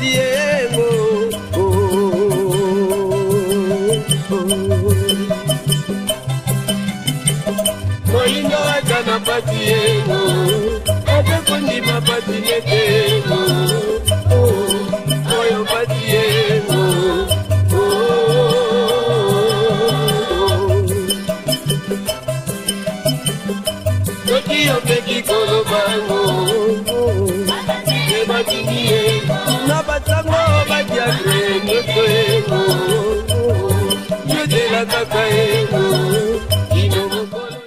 pasi yengo. Moyindo aza na pasi yengo, aza kondima pasi nete yengo. Oyo pasi yengo. Soki opeki koloba ngo ebatindi ye na basango badiatre nyonso yengo yozela kaka yengo kino mokolo.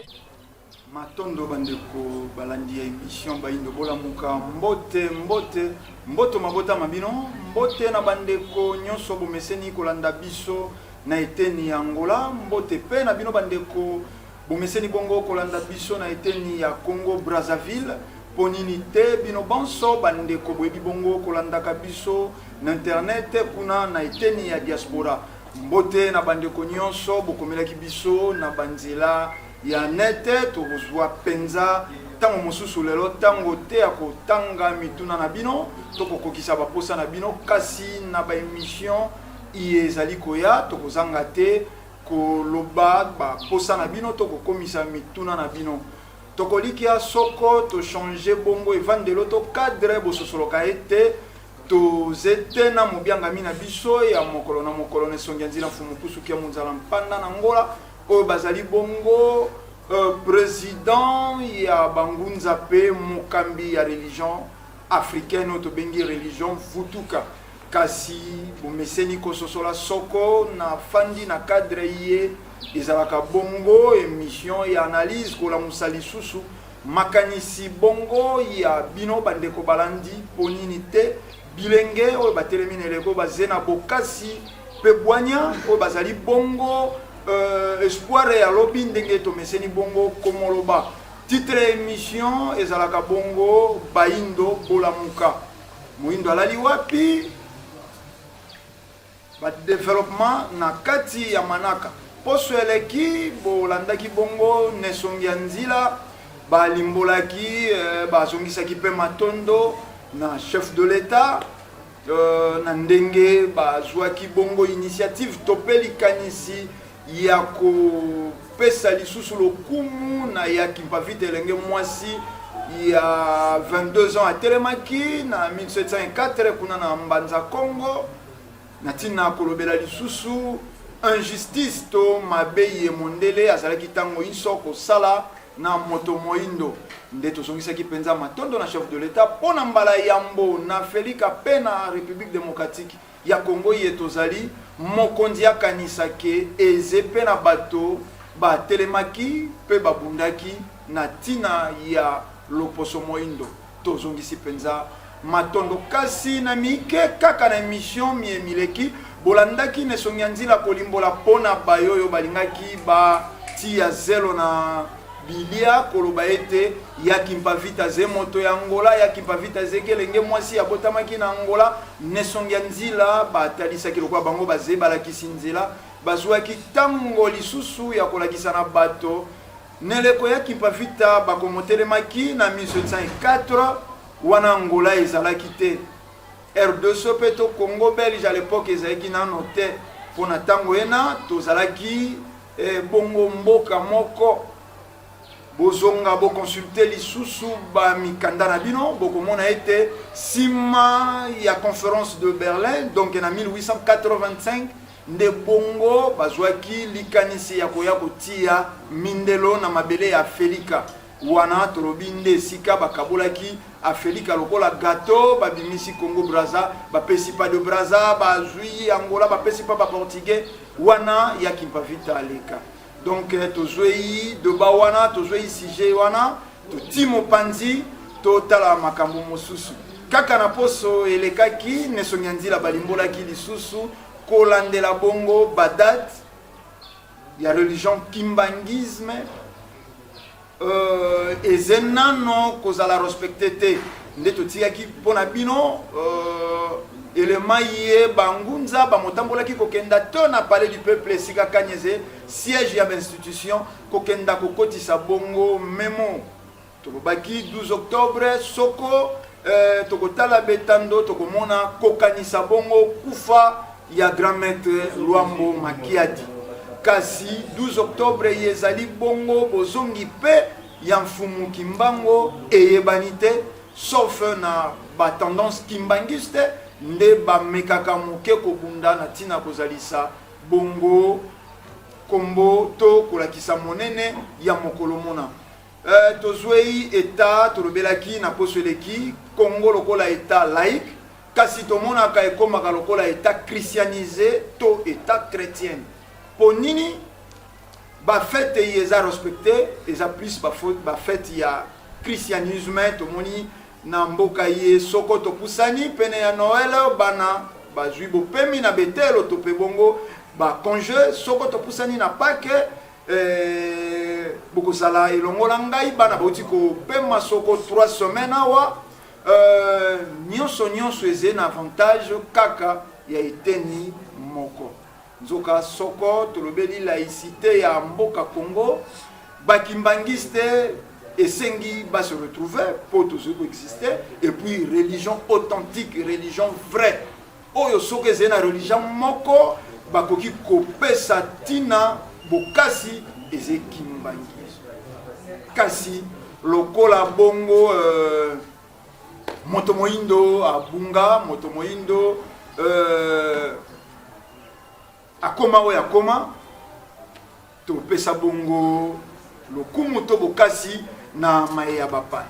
Matondo bandeko balandi ya emission Bayindo Bolamuka, mbote mbote mboto mabota ma bino, mbote na bandeko nyonso bomeseni kolanda biso na eteni ya Angola, mbote pe na bino bandeko Bomeseni bongo kolanda biso na eteni ya Congo Brazzaville, mpo nini te bino banso bandeko boyebi bongo kolandaka biso na internet kuna na eteni ya diaspora. Mbote na bandeko nyonso bokomelaki biso na banzela ya net. Tokozwa mpenza ntango mosusu lelo ntango te ya kotanga mituna na bino to kokokisa baposa na bino, kasi na ba emission iye ezali koya tokozanga te Koloba ba posa na bino to kokomisa mituna na bino. Tokolikia soko to changer bongo evandelo to cadre bososoloka ete toze te na mobiangami na biso ya mokolo na mokolo na esongi ya nzila Mfumu Kusu Kia Munzala Mpanda na Angola oyo bazali bongo president ya bangunza pe mokambi ya religion africaine oyo tobengi religion Vutuka. Kasi bomeseni kososola soko na fandi na cadre iye ezalaka bongo emission ya analyse kolamusa lisusu makanisi bongo ya bino bandeko balandi po nini te bilenge oyo batelemi na eleko baze na bokasi pe bwanya oyo bazali bongo espoir ya lobi ndenge tomeseni bongo komoloba. Titre ya emission ezalaka bongo Bayindo bolamuka. Moyindo alali wapi? Ba developpement na kati ya manaka. Poso eleki bolandaki bongo n'esongi ya nzila balimbolaki bazongisaki pe matondo na chef de l'Etat na ndenge bazuaki bongo initiative to pe likanisi ya kopesa lisusu lokumu na ya Kimpa-Vita, elenge mwasi ya 22 ans atelemaki na 1704 kuna na Mbanza Kongo na ntina kolobela lisusu injustice to mabe ye mondele azalaki ntango inso kosala na moto moindo. Nde tozongisaki mpenza matondo na chef de l'Etat mpo na mbala yambo na Felika mpe na Republique democratique ya Congo iye tozali, mokonzi akanisa ke eze pe na bato ba telemaki pe ba bundaki na tina ya loposo moindo. Tozongisi penza matondo kasi na mike kaka na emission miye mileki bolandaki n'esongi ya nzila kolimbola pona bayoyo balingaki ba tiya zelo na Bilia koloba ete ya Kimpa Vita ze moto ya Angola, ya Kimpa Vita ze kelenge mwasi abotamaki na Angola, n'esongi ya nzila batalisaki lokola bango baze balakisi nzela, bazuaki tango lisusu ya kolakisa na bato n'eleko ya Kimpa Vita bakomotelemaki na 1704 wana Angola ezalaki te. Rdc pe to Congo belge à l'epoque ezalaki nano te po na tango ena tozalaki bongo mboka moko. Bozonga bo consulter lisusu ba mikanda na bino bokomona ete sima ya conference de Berlin donc na 1885 nde bongo bazwaki likanisi ya koya kotiya mindelo na mabele ya Afelika. Wana tolobi nde esika bakabolaki Afelika lokola gateau, babimisi Congo Brazza, bapesi pa de Brazza, bazui Angola, bapesi pa ba Portugais, wana ya Kimpa Vita aleka. Donc tozwei debat wana, tozwei sujet wana, toti mopanzi, totala makambo mosusu. Kaka na poso elekaki, Nesongi ya Nzila balimbolaki lisusu kolandela bongo ba date ya religion kimbanguisme eze nano kozala respecte te nde totikaki mpo na bino elema ye bangunza bamotambolaki kokenda to na palais du peuple esika kanyeze siège ya bainstitution kokenda kokotisa bongo memo. Tolobaki 12 octobre soko Eh, tokotala betando tokomona kokanisa bongo kufa ya grand maître Luambo Makiadi. Kasi 12 octobre ye ezali bongo bozongi pe ya mfumu Kimbango eyebani te sauf na ba tendance kimbanguiste nde bamekaka moke kobunda na ntina kozalisa bongo kombo to kolakisa monene ya mokolo mona. Eh, tozwei etat tolobelaki na poso eleki Congo lokola etat laïque, kasi tomonaka ekomaka lokola etat christianise to etat chrétienne. Po nini ba fete yi eza respecte, eza plus ba, ba fete ya christianisme tomoni na mboka ye soko topusani pene ya Noël bana bazwi bopemi na betelo to pe bongo ba conge soko topusani na Pâques Eh, bokozala elongo na ngai bana bauti kopema soko 3 semaine awa euh, nyonso nyonso ezali na avantage kaka ya eteni moko nzoka soko tolobeli laïcité ya mboka Congo bakimbangiste esengi ba se retrouver mpo tozali koexiste et puis religion authentique religion vraie Oyo soki ezali na religion moko bakoki kopesa ntina bokasi ezali kimbanguisme. Kasi lokola bongo euh, moto moindo abunga, moto moindo euh, akoma oyo akoma, Topesa bongo lokumu to bokasi na maye ya bapaya.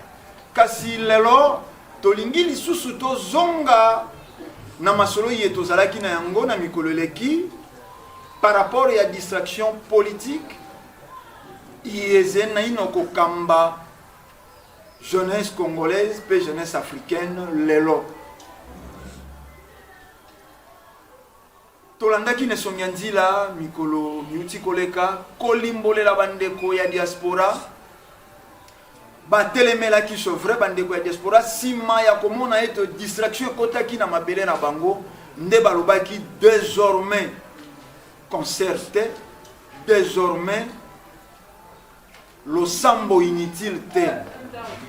Kasi lelo tolingi lisusu tozonga na masolo iye tozalaki na yango na mikolo eleki par rapport ya distraction politique iye ezali naino kokamba jeunesse congolaise mpe jeunesse africaine lelo. Tolandaki Nesongia Nzila mikolo miuti koleka kolimbolela bandeko ya diaspora batelemelaki ce vrai bandeko ya diaspora nsima ya komona ete distraction ekotaki na mabele na bango nde balobaki désormais concert te désormais Losambo inutile te.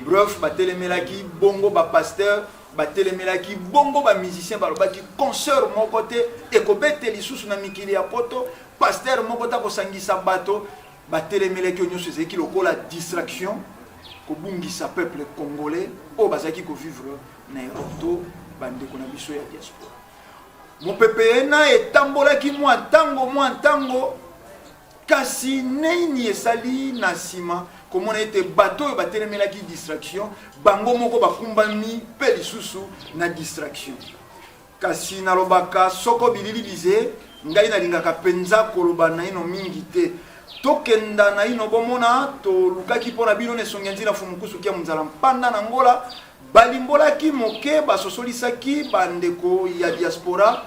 Bref, batelemelaki bongo ba pasteur, batelemelaki bongo ba musicien, balobaki concert moko te ekobete lisusu na mikili ya poto, pasteur moko te akosangisa bato, batelemelaki oyo nyonso ezalaki lokola distraction kobungisa peuple congolais oyo bazalaki kovivre na Europe to bandeko na biso ya diaspora. Mopepe ena etambolaki mwa ntango mwa ntango Kasi nini esali na nsima komona ete bato oyo batelemelaki distraction bango moko bakumbami mpe lisusu na distraction? Kasi nalobaka soko bilili bize, ngai nalingaka mpenza koloba naino mingi te. Tokenda naino bomona, tolukaki mpo na bino na esongi ya nzila Mfumu Kusu Kia Munzala Mpanda na Angola, balimbolaki moke, basosolisaki bandeko ya diaspora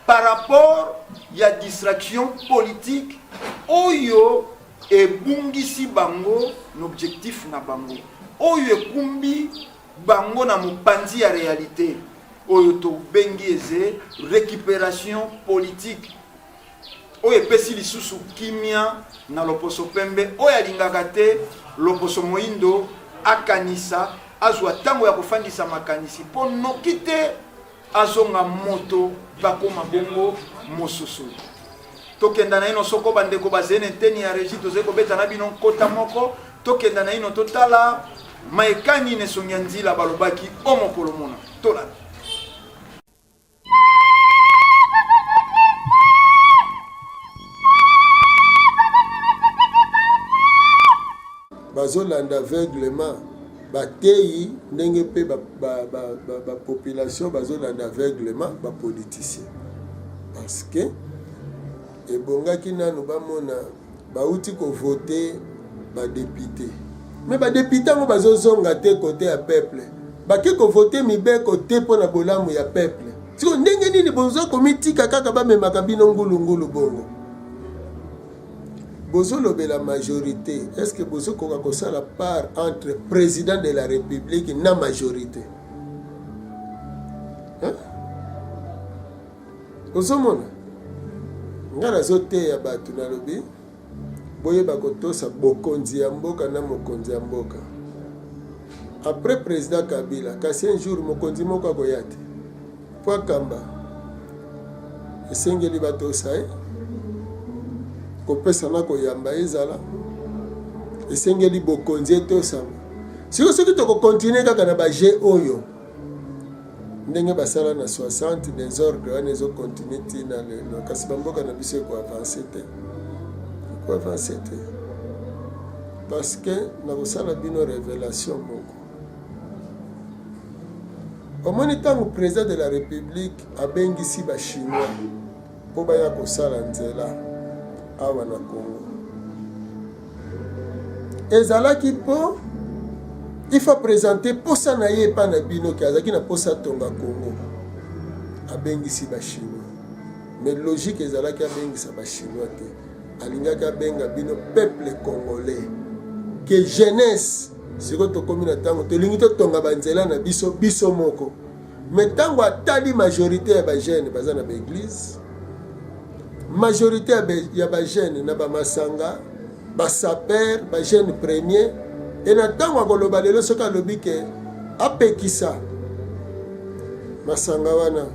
Par rapport ya distraction politique oyo ebungisi bango na objectif na bango, oyo ekumbi bango na mopanzi ya realite oyo tobengi eze recuperation politique oyo epesi lisusu kimia na loposo pembe oyo alingaka te loposo moindo akanisa azwa ntango ya kofandisa makanisi mpo noki te Azonga moto bakoma bongo mososoli. Tokenda naino soko bandeko bazali na eteni ya regie tozali kobeta na bino nkota moko tokenda naino totala maekani na esongi ya nzila balobaki o mokolo mona tolanda. Bazolanda aveuglement bateyi ndenge mpe ba, ba, ba, ba, ba population bazolanda aveuglement ba politiciens parce que ebongaki nanu bamona bauti kovote ba depute me ba depute yango bazozonga te kote ya peuple bake kovote mibeko te mpo na bolamu ya peuple siko ndenge nini boza komitika kaka bamemaka bino ngulungulu bongo Bozolobela majorite est ce que bozokoka kosala part entre president de la republique na majorite hein? Ozomona nga nazoteya bato nalobi boyeba kotosa bokonzi ya mboka na mokonzi ya mboka. Après president Kabila, kasi un jour mokonzi moko akoya te po akamba, esengeli batosa ye, kopesa na koyamba ezala, esengeli bokonzi etosama. Sikoyo soki tokokontinue kaka na ba jeu oyo ndenge basala na 60 desordre wana ezokontinue ti na lelo, kasi bamboka na biso ekoavanse te, ekoavanse te parce que nakosala bino revelation moko. Omoni ntango president de la republique abengisi ba chinois mpo baya kosala nzela awa na Congo, ezalaki mpo il faut présenter posa na ye epai na bino ke azalaki na posa atonga Congo, abengisi ba chinois. Mais logique ezalaki abengisa ba chinois te, alingaki abenga bino peuple congolais ke jeunesse. Sikoyo tokomi na ntango tolingi totonga banzela na biso biso moko. Mais ntango atali majorité ya bajeune baza na baeglise, majorité ya bajeune na bamasanga, basaper, bajeune premier, e na ntango akoloba lelo, soki alobi ke apekisa masanga wana,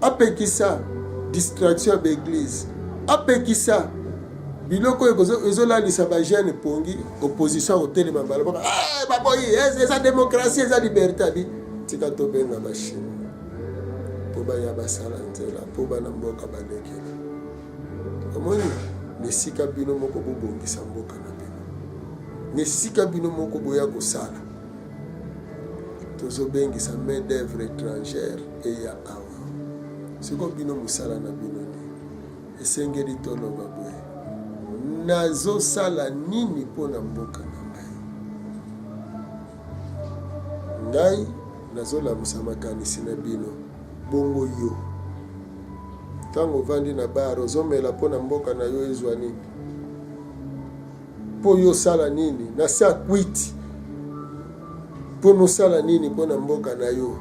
apekisa distraction ya baeglise, apekisa biloko oyo ezolalisa bajeune pongi, opposition akotelema mbala moko, eh, baboyi, eza démocratie, eza liberté. Abi tika tobenga bachinois mpo baya basala nzela mpo bana mboka balekela. Omoni, na esika bino moko bobongisa mboka na bino, na esika bino moko boya kosala, tozobengisa main d'œuvre étrangère eya awa. Sikoyo bino mosala na bino nini? Esengeli toloba boye, nazosala nini mpo na mboka na ngai? Ngai nazolamusa makanisi na bino. Bongo yo, ntango ovandi na bar ozomela mpo na mboka na yo ezwa nini? Mpo yo osala nini na se ya kwiti? Mpo nosala nini mpo na mboka na yo?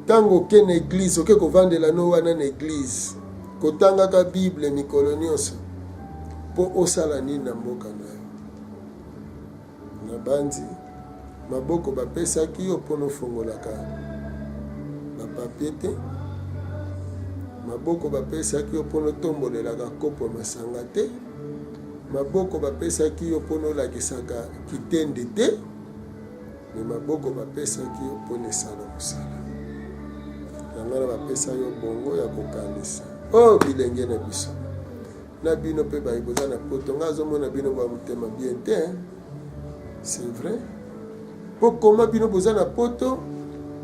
Ntango oke na eglise, oke kovandela no wana na eglise, kotangaka Bible mikolo nyonso, mpo osala nini na mboka na yo? Nabanzi maboko bapesaki yo mpo nofongolaka bapapie te, maboko bapesaki yo mpo notombolelaka kopo ya masanga te, maboko bapesaki yo mpo nolakisaka kitende te, me maboko bapesaki yo mpo nesala mosala. Yango wana bapesa yo bongo ya kokanisa. O oh, bilenge na biso na bino mpe baye boza na poto, ngai azomona bino ba motema bien te, c'est vrai. Mpo koma bino boza na poto,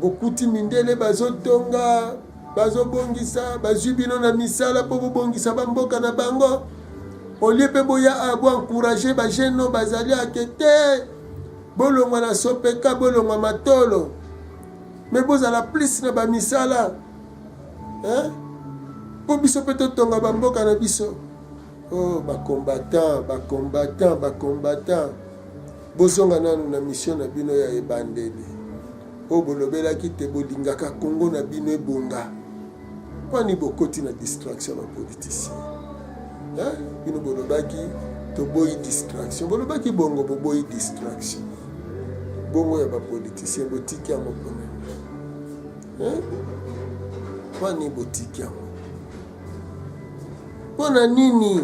bokuti mindele bazotonga, bazobongisa, bazwi bino na misala mpo bobongisa bamboka na bango, olie mpe boya a bo encourage ba jeune oyo bazali ake te, bolongwa na sopeka, bolongwa matolo, me bozala plus na bamisala hein? Mpo biso mpe totonga bamboka na biso. Oh, bacombattant, bacombattant, bacombattant, bozonga nanu na mission na bino ya ebandeli oyo bolobelaki te bolingaka Congo na bino ebonga. Mpani bokoti na distraction ba politicien? Bino bolobaki toboyi distraction, bolobaki bongo boboyi distraction bongo ya bapoliticien, botiki yango mpona Mpani botiki yango mpo na nini?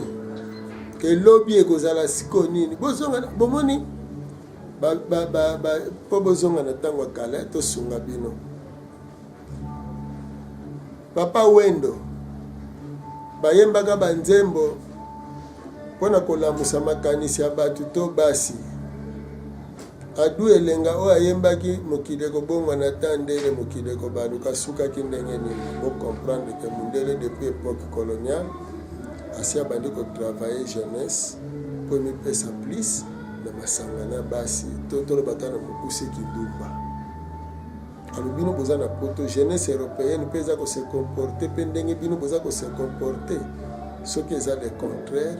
Elobi ekozala sikoyo nini? Bozonga, bomoni mpo bozonga na ntango ya kala, tosunga bino. Papa Wendo bayembaka banzembo mpo na kolamusa makanisi ya bato to basi. Adu Elenga oyo ayembaki mokili ekobongwana ata ndele mokili ekobaluka asukaki ndenge nini? Bo comprendre que mundele depuis epoque coloniale asi abandi ko travailler jeunesse mpo emipesa plus na masanga na basi to toloba ata na mokuse kindumba. Alors bino boza na poto, jeunesse européenne mpe eza ko se comporter mpe ndenge bino boza ko se comporter, soki eza le contraire,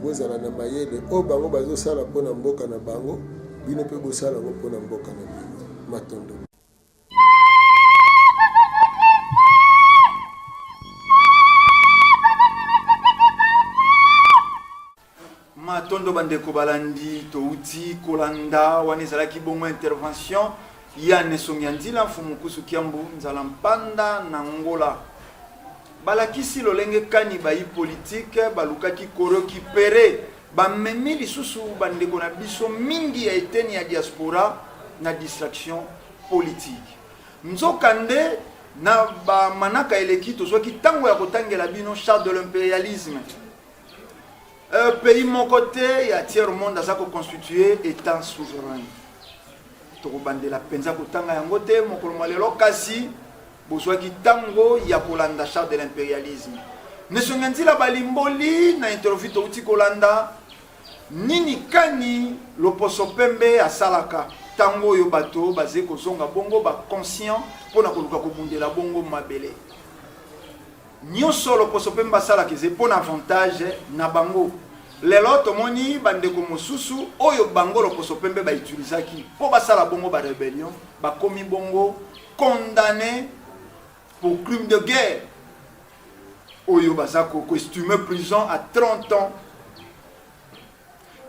bozala na mayele oyo bango bazosala mpo na mboka na bango, bino mpe bosala yango mpo na mboka na bino. Matondo. Matondo. Matondo bandeko balandi, touti kolanda wana ezalaki bongo intervention ya Nesongi ya Nzila Mfumu Kusu Kiambu Nzala Mpanda na Ngola. Balakisi lolenge kani bayi politike balukaki korecupere, bamemi lisusu bandeko na biso mingi ya eteni ya diaspora na distraction politique. Nzokande, na ba manaka eleki tozwaki tango ya kotangela bino charte de l'imperialisme. Euh, pays moko te ya tiers monde aza ko constituer etat souverain. Tokobandela mpenza kotanga yango te mokolo mwa lelo, kasi bozwaki ntango ya kolanda charte de l'imperialisme. Nesonga Nzila balimboli na interview touti kolanda Nini kani loposo pembe asalaka tango oyo bato bazali kozonga bongo ba conscient mpo na koluka kobundela bongo mabele? Nyoso loposo pembe asalaka ezali mpo na avantage na bango. Lelo tomoni bandeko mosusu oyo bango loposo pembe ba utilisaki mpo basala bongo ba rebellion bakomi bongo condamne pour crime de guerre oyo baza ko estimer prison à 30 ans.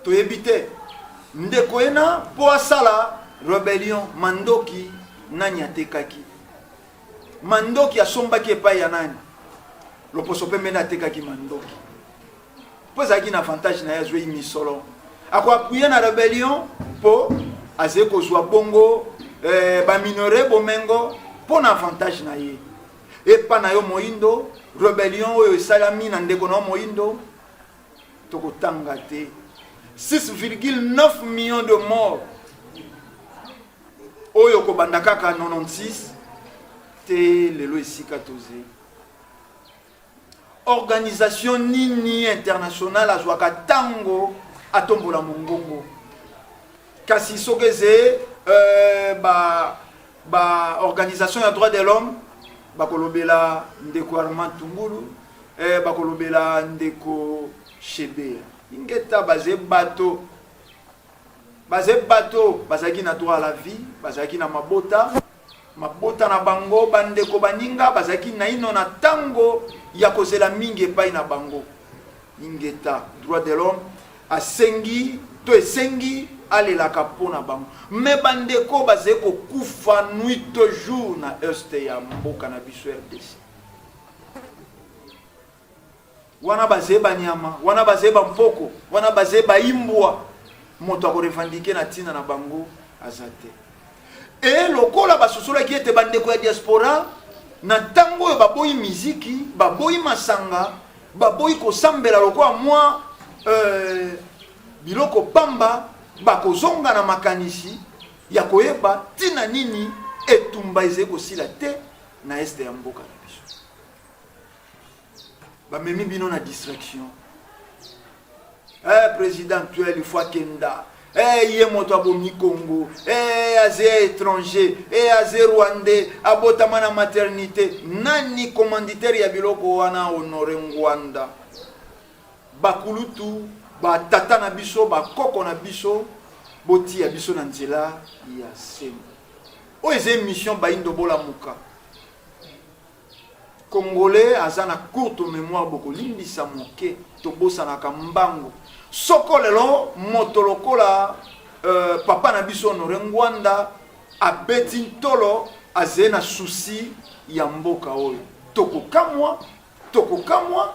Toyebi te ndeko ena mpo asala rebellion mandoki nani atekaki mandoki asombaki epai ya nani loposo pembe nde atekaki mandoki mpo ezalaki na avantage na ye azwei misolo akoapuye na rebellion mpo azali kozwa bongo eh, baminore bomengo mpo na avantage na ye epa na yo moindo rebellion oyo esalami na ndeko na yo moindo tokotanga te 6,9 millions de morts oyo kobanda kaka 96 te lelo esika tozali Organisation nini internationale azwaka tango atombola mongongo? Kasi soki eze euh, ba ba organisation ya droit de l'homme bakolobela ndeko Armand Tungulu eh, bakolobela ndeko Shebeya. Ingeta baze bato baze bato bazalaki na droit à la vie, bazalaki na mabota Mabota na bango, bandeko, baninga bazalaki naino na tango ya kozela mingi epai na bango. Ingeta, droit de l'homme asengi to esengi alelaka mpo na bango. Mais bandeko bazali kokufa nuit et jour na Est ya mboka na biso rdc. Wana bazali banyama, wana bazali bampoko, wana bazali baimbwa, moto akorevandike na ntina na bango aza te. E lokola basosolaki ete bandeko ya diaspora na ntango oyo baboyi miziki, baboyi masanga, baboyi kosambela lokola mwa euh, biloko pamba, bakozonga na makanisi ya koyeba ntina nini etumba ezali kosila te na este ya mboka na biso. Bamemi bino na distraction. Eh, président actuel, il faut akenda. Eh, ye moto abomi Congo. Eh, aze étranger. Eh, aze rwandais. Abotama na maternité. Nani commanditaire ya biloko wana Honore Ngwanda. Bakulutu, ba tata na biso, ba koko na biso, botia biso na nzela ya sembo. Oyo eza émission Bayindo Bolamuka. Congolais aza na courte memoire bokolimbisa moke tobosanaka mbangu soko lelo moto lokola euh, papa na biso Honore Ngwanda abeti ntolo azali na souci ya mboka oyo tokokamwa tokokamwa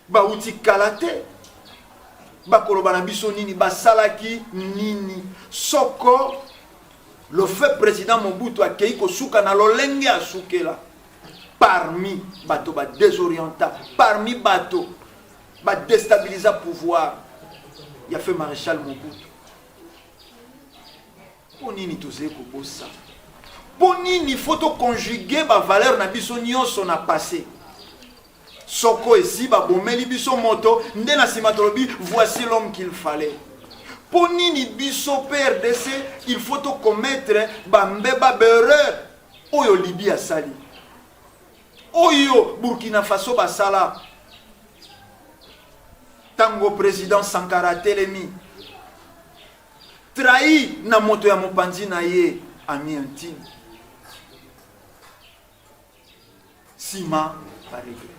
bauti kala te bakoloba na biso nini basalaki nini soko le fait président Mobutu akei kosuka na lolenge asukela parmi bato ba désorienta parmi bato ba déstabilisa pouvoir ya fait maréchal Mobutu mpo nini tozali kobosa mpo nini faut toconjugue bavaleur na biso nyonso na passé Soko esi babomeli biso moto nde na sima tolobi voici l'homme qu'il fallait. Mpo nini biso PRDC il faut to commettre ba mbeba ba erreur oyo Libye asali oyo Burkina Faso basala tango president Sankara atelemi trahi na moto ya mopanzi na ye ami intime Sima ba regrette.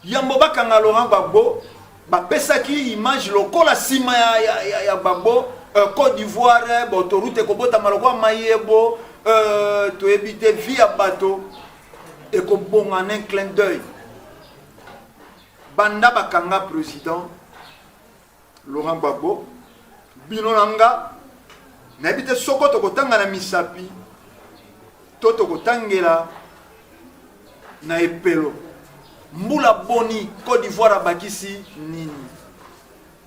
Yambo bakanga Laurent Gbagbo, Bapesaki image lokola nsima ya, ya, ya, ya Gbagbo, Côte d'Ivoire, ba autoroute ekobotama lokola mayebo, toyebi te vie ya bato ekobonga na un clin d'œil. Banda bakanga président Laurent Gbagbo, bino na nga nayebi te soko tokotanga na misapi to tokotangela na epelo. Mbula boni Côte d'Ivoire abakisi nini?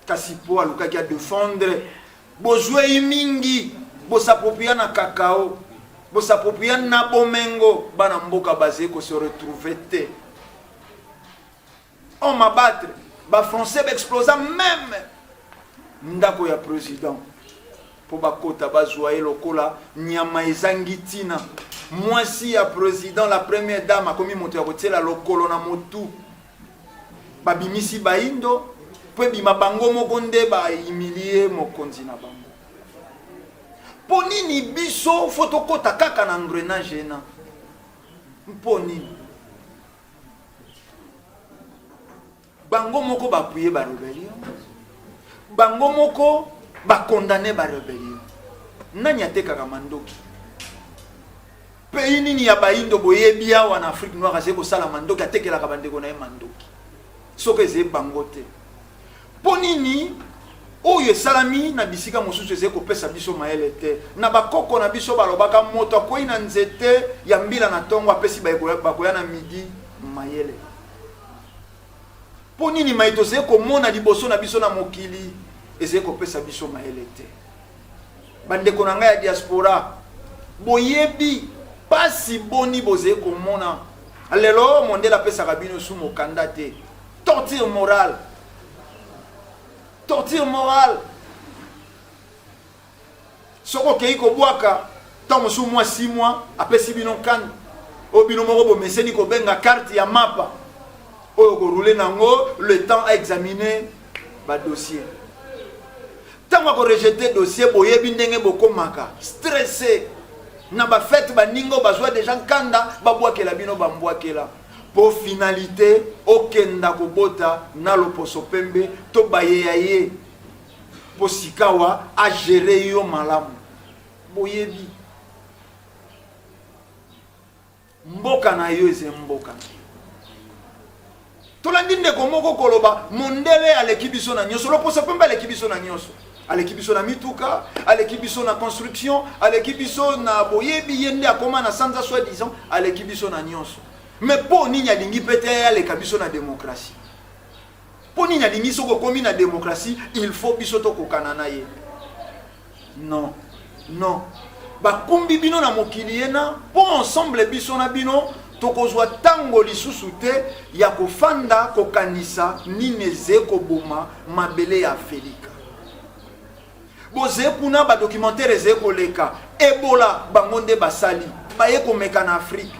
Kasi po alukaki adefendre bozwei mingi, bosapropria na cacao, bosapropria na bomengo, bana mboka bazali kose retrouver te. Homme à battre, bafrançais baexplosa même ndako ya président mpo bakota bazwa ye lokola nyama ezangi ntina. Mwasi ya président, la première dame, akomi moto ya kotiela lokolo na motu. Babimisi bayindo mpo ebima bango moko nde bahumilie mokonzi na bango. Mpo nini biso fo tokɔta kaka na engrenage ena? Mpo nini bango moko baappuyer barébellion, bango moko bakondane barébellion? Nani atekaka mandoki? Pays nini ya bayindo boyebi awa na Afrique noire azali kosala mandoki, atekelaka bandeko na ye mandoki, soki ezali bango te? Mpo nini oyo esalami na bisika mosusu ezali kopesa biso mayele te? Na bakoko na biso balobaka, moto akwei na nzete ya mbila na ntongo, apesi bakoya na midi mayele. Mpo nini mai tozali komona liboso na biso na mokili ezali kopesa biso mayele te? Bandeko na ngai ya diaspora, boyebi pasi boni bozali komona lelo? Mondele apesaka bino su mokanda te. Torture morale, torture morale. Soki okei kobwaka, ntango mosusu mwa 6 mois, apesi bino kanda oyo bino moko bomeseni kobenga carte ya mapa, oyo korouler nango le temps à examiner badossier. Ntango akorejeter dossier, boyebi ndenge bokomaka stressé. Na bafete, baninga oyo bazwa deja nkanda, babwakela bino bambwakela, mpo finalité okenda kobota na loposo pembe to bayeya ye, mpo sikawa agérer yo malamu. Boyebi mboka na yo eza mboka na yo. Tolandi ndeko moko koloba mondele aleki biso na nyonso, loposo pembe aleki biso na nyonso, aleki biso na mituka, aleki biso na construction, aleki biso na boyebi, ye nde akóma na sanza, soi disant aleki biso na nyonso. Mais mpo nini alingi mpe te aleka biso na démocratie? Mpo nini alingi soki okomi na démocratie, il faut biso tokokana na ye? Non, non, bakumbi bino na mokili ye na mpo ensemble biso na bino tokozwa ntango lisusu te ya kofanda kokanisa nini eze koboma mabele ya Afelika. Bozeye kuna, badocumentaire ezeye koleka. Ebola, bango nde basali, baye komeka na Afrique.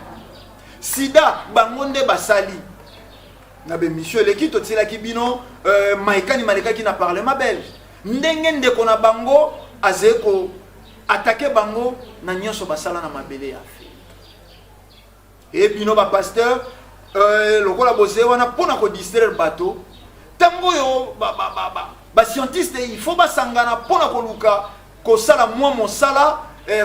Sida, bango nde basali. Na bemission eleki, totielaki bino maekani malekaki na parlement belge, ndenge ndeko na bango azali koattaquer bango na nyonso basala na mabele ya Afrique. E bino bapasteur, lokola bozeye wana mpona kodistraire bato, ntango oyo bascientiste ba, ba, ba il faut basangana mpona koluka kosala mwa mosala,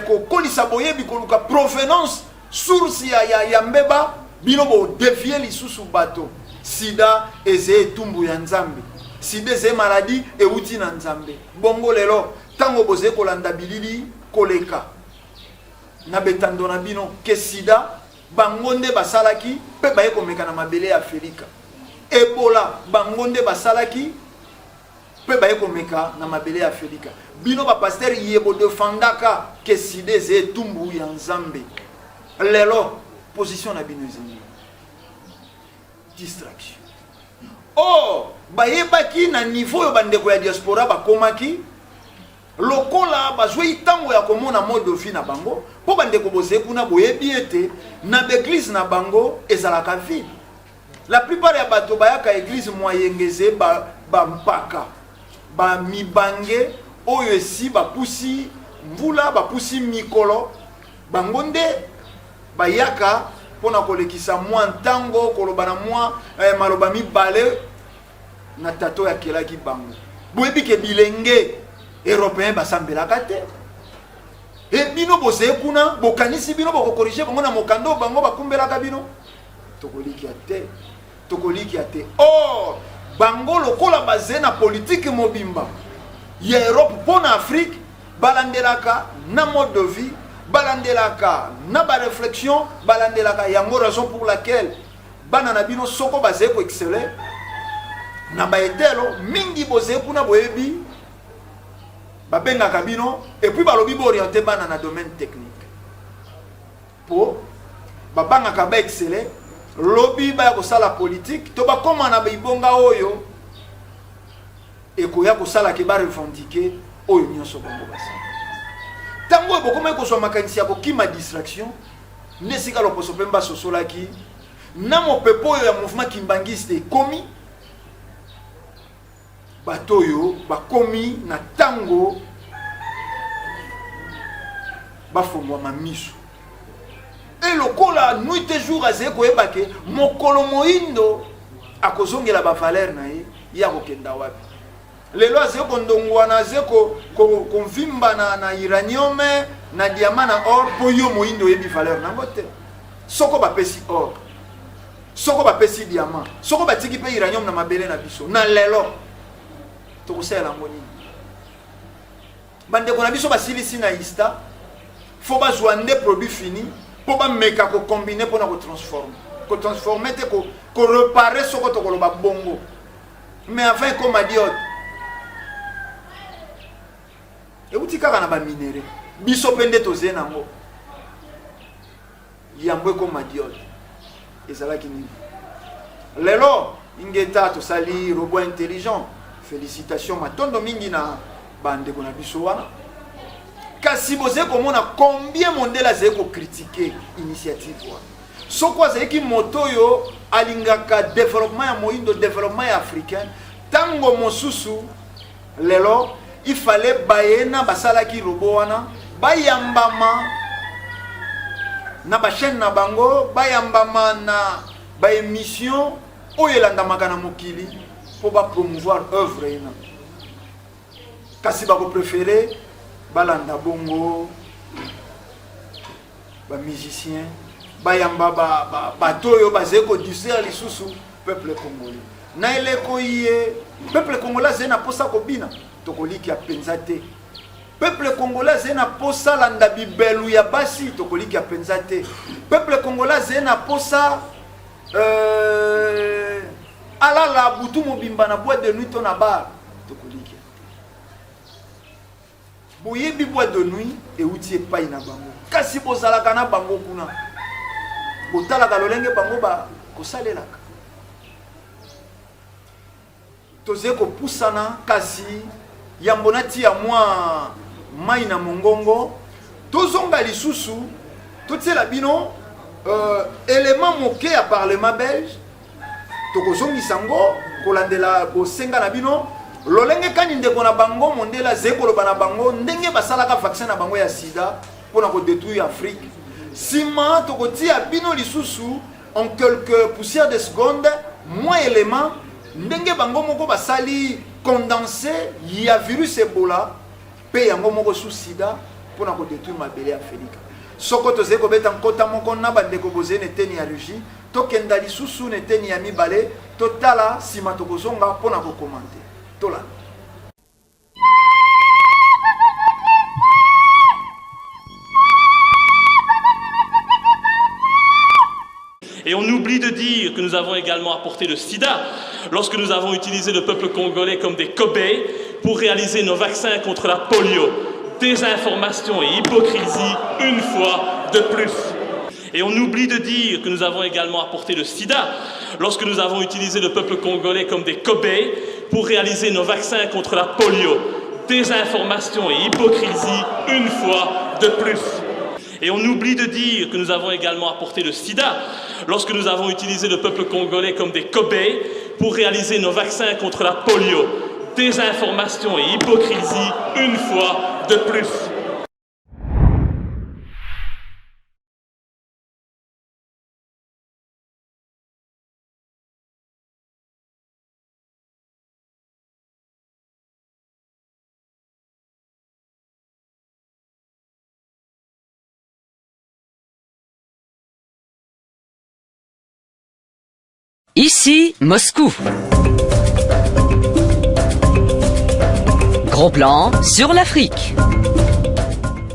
kokolisa boyebi, koluka provenance, source ya mbeba, bino bodévier lisusu bato. Sida eza etumbu ya Nzambe, sida eza maladie euti na Nzambe. Bongo lelo, ntango bozali kolanda bilili koleka na betando na bino ke sida bango nde basalaki mpe baye komeka na mabele ya Afelika, Ebola bango nde basalaki mpe baye komeka na mabele ya Afelika, bino bapasteur ye bodefandaka ke sida eza etumbu ya Nzambe, lelo position na bino eza nini? Distraction. Or bayebaki na niveau oyo bandeko ya diaspora bakomaki, lokola bazwei ntango ya komona mode de vie na bango, mpo bandeko bozali kuna, boyebi ete na baeglise na bango ezalaka vide. La plupart ya bato bayaka eglise moyengeze, bampaka, bamibange oyo esi bapusi mvula, bapusi mikolo, bango nde bayaka mpona kolekisa mwa ntango, koloba na mwa maloba mibale. na tata oyo akelaki bango. Boyebi ke bilenge européen basambelaka te. E bino bozali kuna, bokanisi bino bokokorige bango na mokanda oyo bango bakumbelaka bino? Tokolikia te, tokolikia te. Or bango lokola bazali na politike mobimba ya Europe mpo na Afrique, balandelaka na mode de vie, balandelaka na ba réflexion, balandelaka yango, raison pour laquelle bana na bino soko bazali koexcele na baetelo mingi, bozali kuna, boyebi babengaka bino et puis balobi booriente bana na domaine technique, mpo babangaka baexcele lobi baya kosala politike to bakóma na bibonga oyo ekoya kosalaka barevendiquer oyo nyonso bango basala. Ntango oyo bokomaki kozwa makanisi ya kokima distraction, nde esika loposo mpe basosolaki na mopepe oyo ya mouvement kimbangiste ekomi. Bato oyo bakomi na ntango bafongwama miso e lokola nuit et jour azali koyeba ke mokolo moyindo akozongela bavaleur na ye, ye akokenda wapi? Lelo azali kondongwana, azali kovimba na uranium, na diamant, na or, mpo yo moyindo oyebi valeur nango te. Soko bapesi or, soko bapesi diamant, soko batiki mpe uranium na mabele na biso na lelo, tokosalela yango nini? Bandeko na biso basilisi na ISTA, fo bazwa nde produit fini mpo bameka kocombine mpona kotransforme, kotransforme te, korepare soko tokoloba bongo. Mais avant ekoma diode, euti kaka na baminerais. Biso mpe nde toze nango. Yambo ekoma diode ezalaki nini? Lelo ingeta tosali robot intelligent. Félicitation, matondo mingi na bandeko na biso wana. Kasi bozali komona combien mondele azali kocritiquer initiative wana. Soko azalaki moto oyo alingaka développement ya moyindo, développement ya africain, ntango mosusu lelo ifale bayena basalaki robot wana bayambama na bachaîne na bango, bayambama na baémission oyo elandamaka na mokili mpo bapromouvoir œuvre ena. Kasi bakopréféré balanda bongo bamusicien, bayamba bato oyo bazali kodistraire lisusu peuple congolais na eleko ye. Peuple congolais azali na mposa kobina, tokolikia mpenza te. Peuple congolais azali na mposa landa bibelu ya basi, tokolikia mpenza te. Peuple congolais azali na mposa alala butu mobimba na boîte de nuit to na bar, tokolikia te. Boyebi boîte de nuit euti epai na bango, kasi bozalaka na bango kuna, botalaka lolenge bango bakosalelaka. Tozali kopusana, kasi yambo natia mwa mai na mongongo, tozonga lisusu totiela bino élément moke ya parlement belge. Tokozongisa yango kolandela bosenga na bino, lolenge kani ndeko na bango mondele azali koloba na bango ndenge basalaka vaccin na bango ya sida mpona kodétruire Afrique. Nsima tokotia bino lisusu en quelques poussières de seconde mwa élément ndenge bango moko basali condensé ya virus Ebola mpe yango moko su sida mpona kodétruire mabele ya Afrika. Soko tozali kobeta nkota moko na bandeko bozali na eteni ya régie, tokenda lisusu na eteni ya mibale, totala, nsima tokozonga mpona kocommenter. Tolanda. Et on oublie de dire que nous avons également apporté le sida lorsque nous avons utilisé le peuple congolais comme des cobayes pour réaliser nos vaccins contre la polio. Désinformation et hypocrisie une fois de plus. Et on oublie de dire que nous avons également apporté le sida lorsque nous avons utilisé le peuple congolais comme des cobayes pour réaliser nos vaccins contre la polio. Désinformation et hypocrisie une fois de plus. Et on oublie de dire que nous avons également apporté le sida lorsque nous avons utilisé le peuple congolais comme des cobayes pour réaliser nos vaccins contre la polio. Désinformation et hypocrisie une fois de plus. Ici, Moscou. Gros plan sur l'Afrique.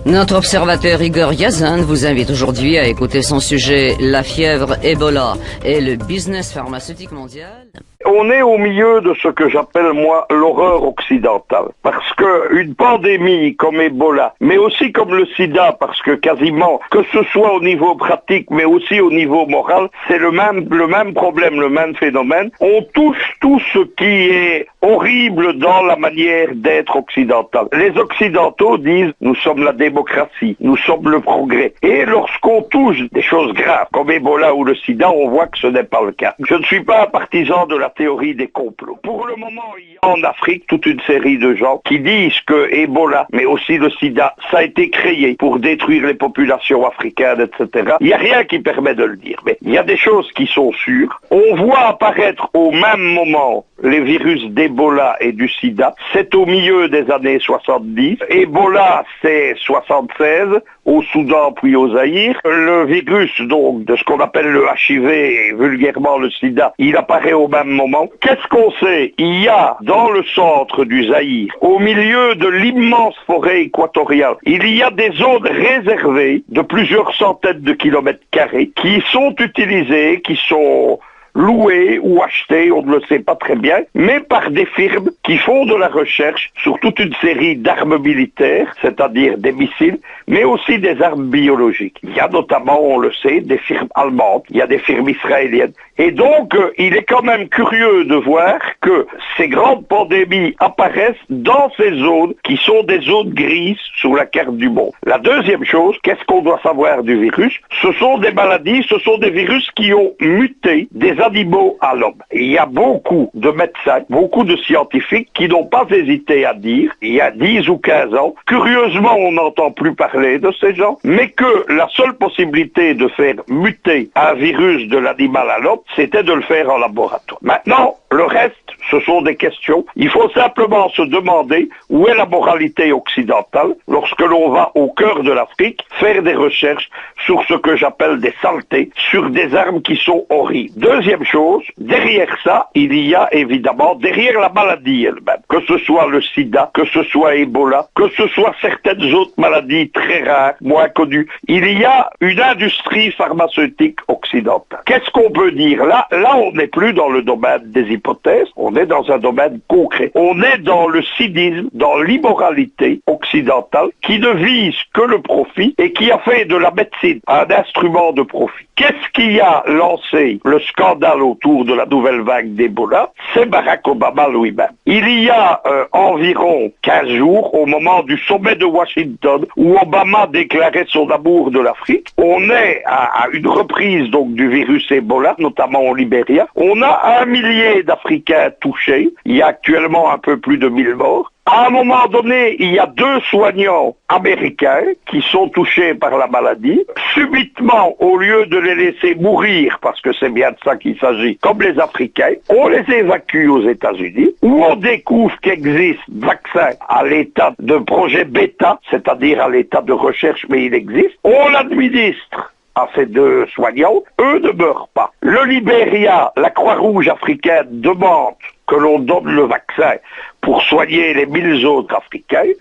Notre observateur Igor Yazan vous invite aujourd'hui à écouter son sujet La fièvre Ebola et le business pharmaceutique mondial. On est au milieu de ce que j'appelle moi l'horreur occidentale. Parce que une pandémie comme Ebola, mais aussi comme le sida, parce que quasiment, que ce soit au niveau pratique, mais aussi au niveau moral, c'est le même, le même problème, le même phénomène. On touche tout ce qui est horrible dans la manière d'être occidentale. Les Occidentaux disent nous sommes la démocratie, nous sommes le progrès. Et lorsqu'on touche des choses graves, comme Ebola ou le sida, on voit que ce n'est pas le cas. Je ne suis pas un partisan de la théorie des complots. Pour le moment, il y a en Afrique toute une série de gens qui disent que Ebola, mais aussi le sida, ça a été créé pour détruire les populations africaines, etc. Il n'y a rien qui permet de le dire, mais il y a des choses qui sont sûres. On voit apparaître au même moment les virus d'Ebola et du sida. C'est au milieu des années 70. Ebola, c'est 76, au Soudan puis au Zaïre. Le virus, donc, de ce qu'on appelle le HIV et vulgairement le sida, il apparaît au même moment. Qu'est-ce qu'on sait Il y a dans le centre du Zaïre, au milieu de l'immense forêt équatoriale, il y a des zones réservées de plusieurs centaines de kilomètres carrés qui sont utilisées, qui sont loués ou achetés, on ne le sait pas très bien, mais par des firmes qui font de la recherche sur toute une série d'armes militaires, c'est-à-dire des missiles, mais aussi des armes biologiques. Il y a notamment, on le sait, des firmes allemandes, il y a des firmes israéliennes. Et donc, euh, il est quand même curieux de voir que ces grandes pandémies apparaissent dans ces zones qui sont des zones grises sur la carte du monde. La deuxième chose, qu'est-ce qu'on doit savoir du virus Ce sont des maladies, ce sont des virus qui ont muté des animaux à l'homme. Il y a beaucoup de médecins, beaucoup de scientifiques qui n'ont pas hésité à dire, il y a 10 ou 15 ans, curieusement on n'entend plus parler de ces gens, mais que la seule possibilité de faire muter un virus de l'animal à l'homme, c'était de le faire en laboratoire. Maintenant, le reste, ce sont des questions. Il faut simplement se demander où est la moralité occidentale lorsque l'on va au cœur de l'Afrique faire des recherches sur ce que j'appelle des saletés, sur des armes qui sont horribles. Deuxième chose, derrière ça, il y a évidemment, derrière la maladie elle-même, que ce soit le sida, que ce soit Ebola, que ce soit certaines autres maladies très rares, moins connues, il y a une industrie pharmaceutique occidentale. Qu'est-ce qu'on peut dire Là, là on n'est plus dans le domaine des hypothèses, on est dans un domaine concret. On est dans le cynisme, dans l'immoralité occidentale qui ne vise que le profit et qui a fait de la médecine un instrument de profit. Qu'est-ce qui a lancé le scandale autour de la nouvelle vague d'Ebola C'est Barack Obama lui-même. Il y a euh, environ 15 jours, au moment du sommet de Washington, où Obama déclarait son amour de l'Afrique, on est à, à une reprise donc du virus Ebola, notamment au Libéria. On a un millier d'Africains touchés. Il y a actuellement un peu plus de 1000 morts. À un moment donné, il y a deux soignants américains qui sont touchés par la maladie. Subitement, au lieu de les laisser mourir, parce que c'est bien de ça qu'il s'agit, comme les Africains, on les évacue aux États-Unis, où on découvre qu'existe vaccin à l'état de projet bêta, c'est-à-dire à, l'état de recherche, mais il existe. On l'administre à ces deux soignants, eux ne meurent pas. Le Libéria, la Croix-Rouge africaine demande que l'on donne le vaccin pour soigner les mille autres Africains.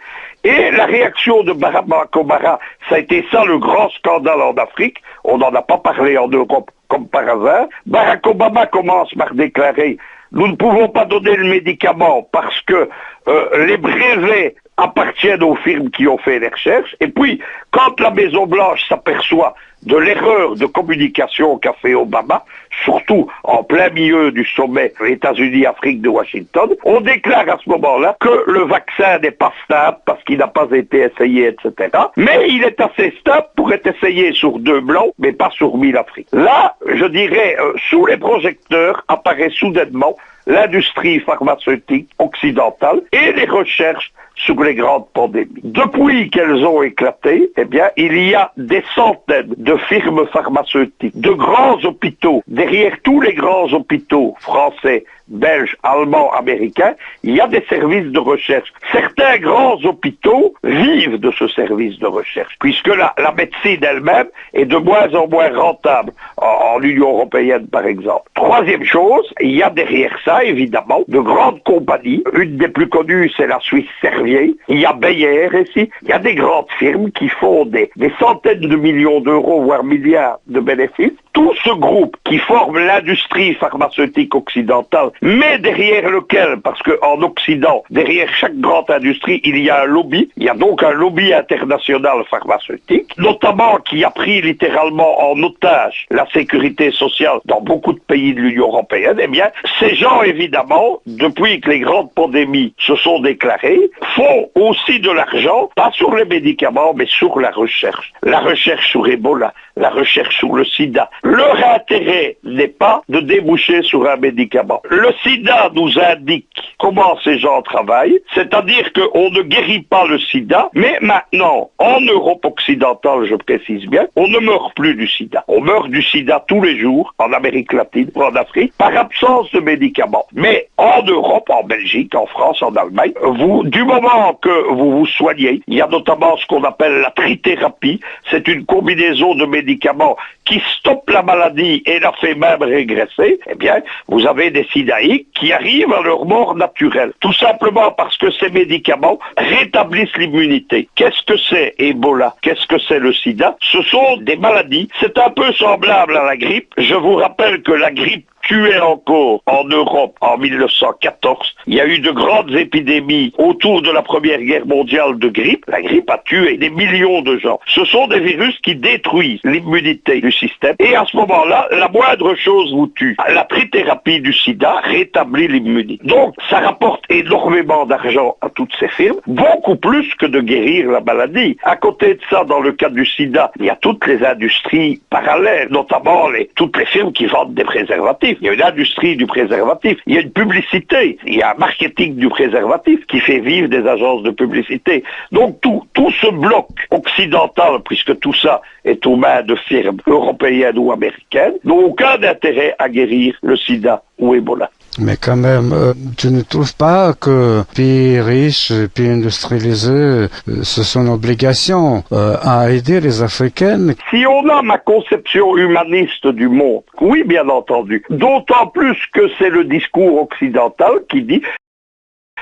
Et la réaction de Barack Obama, ça a été ça le grand scandale en Afrique. On n'en a pas parlé en Europe comme par hasard. Barack Obama commence par déclarer nous ne pouvons pas donner le médicament parce que euh, les brevets appartiennent aux firmes qui ont fait les recherches. Et puis, quand la Maison-Blanche s'aperçoit de l'erreur de communication qu'a fait Obama, surtout en plein milieu du sommet États-Unis-Afrique de Washington, on déclare à ce moment-là que le vaccin n'est pas stable parce qu'il n'a pas été essayé, etc. Mais il est assez stable pour être essayé sur deux blancs, mais pas sur mille Afriques. Là, je dirais, euh, sous les projecteurs apparaît soudainement l'industrie pharmaceutique occidentale et les recherches sur les grandes pandémies. Depuis qu'elles ont éclaté, eh bien, il y a des centaines de firmes pharmaceutiques, de grands hôpitaux, derrière tous les grands hôpitaux français, belges, allemands, américains, il y a des services de recherche. Certains grands hôpitaux vivent de ce service de recherche, puisque la, médecine elle-même est de moins en moins rentable en, Union européenne, par exemple. Troisième chose, il y a derrière ça, évidemment, de grandes compagnies. Une des plus connues, c'est la Suisse Servier. Il y a Bayer ici. Il y a des grandes firmes qui font des, des centaines de millions d'euros, voire milliards de bénéfices. Tout ce groupe qui forme l'industrie pharmaceutique occidentale, mais derrière lequel, parce qu'en Occident, derrière chaque grande industrie, il y a un lobby, il y a donc un lobby international pharmaceutique, notamment qui a pris littéralement en otage la sécurité sociale dans beaucoup de pays de l'Union européenne, eh bien, ces gens, évidemment, depuis que les grandes pandémies se sont déclarées, font aussi de l'argent, pas sur les médicaments, mais sur la recherche. La recherche sur Ebola, la recherche sur le sida. Leur intérêt n'est pas de déboucher sur un médicament. Le sida nous indique comment ces gens travaillent, c'est-à-dire qu'on ne guérit pas le sida, mais maintenant, en Europe occidentale, je précise bien, on ne meurt plus du sida. On meurt du sida tous les jours, en Amérique latine ou en Afrique, par absence de médicaments. Mais en Europe, en Belgique, en France, en Allemagne, vous, du moment que vous vous soignez, il y a notamment ce qu'on appelle la trithérapie, c'est une combinaison de médicaments qui stoppe la maladie et la fait même régresser, eh bien, vous avez des sidaïques qui arrivent à leur mort naturelle. Tout simplement parce que ces médicaments rétablissent l'immunité. Qu'est-ce que c'est Ebola Qu'est-ce que c'est le sida Ce sont des maladies. C'est un peu semblable à la grippe. Je vous rappelle que la grippe tuait encore en Europe en 1914. Il y a eu de grandes épidémies autour de la Première Guerre mondiale de grippe. La grippe a tué des millions de gens. Ce sont des virus qui détruisent l'immunité du système. Et à ce moment-là, la moindre chose vous tue. La trithérapie du sida rétablit l'immunité. Donc, ça rapporte énormément d'argent à toutes ces firmes, beaucoup plus que de guérir la maladie. À côté de ça, dans le cas du sida, il y a toutes les industries parallèles, notamment les, toutes les firmes qui vendent des préservatifs. Il y a une industrie du préservatif, il y a une publicité, il y a un marketing du préservatif qui fait vivre des agences de publicité. Donc tout, tout ce bloc occidental, puisque tout ça est aux mains de firmes européennes ou américaines, n'ont aucun intérêt à guérir le sida ou Ebola. Mais quand même, euh, tu ne trouves pas que pays riches, pays industrialisés, euh, ce sont une obligation euh, à aider les Africaines Si on a ma conception humaniste du monde, oui, bien entendu. D'autant plus que c'est le discours occidental qui dit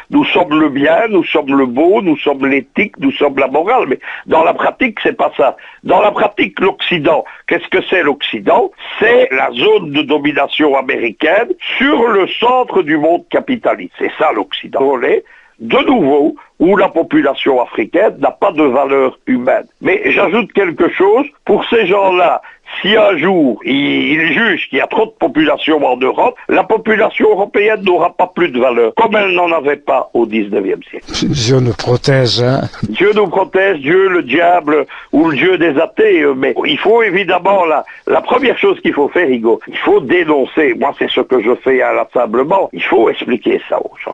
nous sommes le bien, nous sommes le beau, nous sommes l'éthique, nous sommes la morale. Mais dans la pratique, c'est pas ça. Dans la pratique, l'Occident, qu'est-ce que c'est l'Occident C'est la zone de domination américaine sur le centre du monde capitaliste. C'est ça l'Occident. On est de nouveau où la population africaine n'a pas de valeur humaine. Mais j'ajoute quelque chose, pour ces gens-là, si un jour ils jugent qu'il y a trop de population en Europe, la population européenne n'aura pas plus de valeur, comme elle n'en avait pas au 19e siècle. Dieu nous protège. Hein Dieu nous protège, Dieu le diable ou le Dieu des athées. Mais il faut évidemment, la, la première chose qu'il faut faire, Hugo, il faut dénoncer. Moi, c'est ce que je fais inlassablement. Il faut expliquer ça aux gens.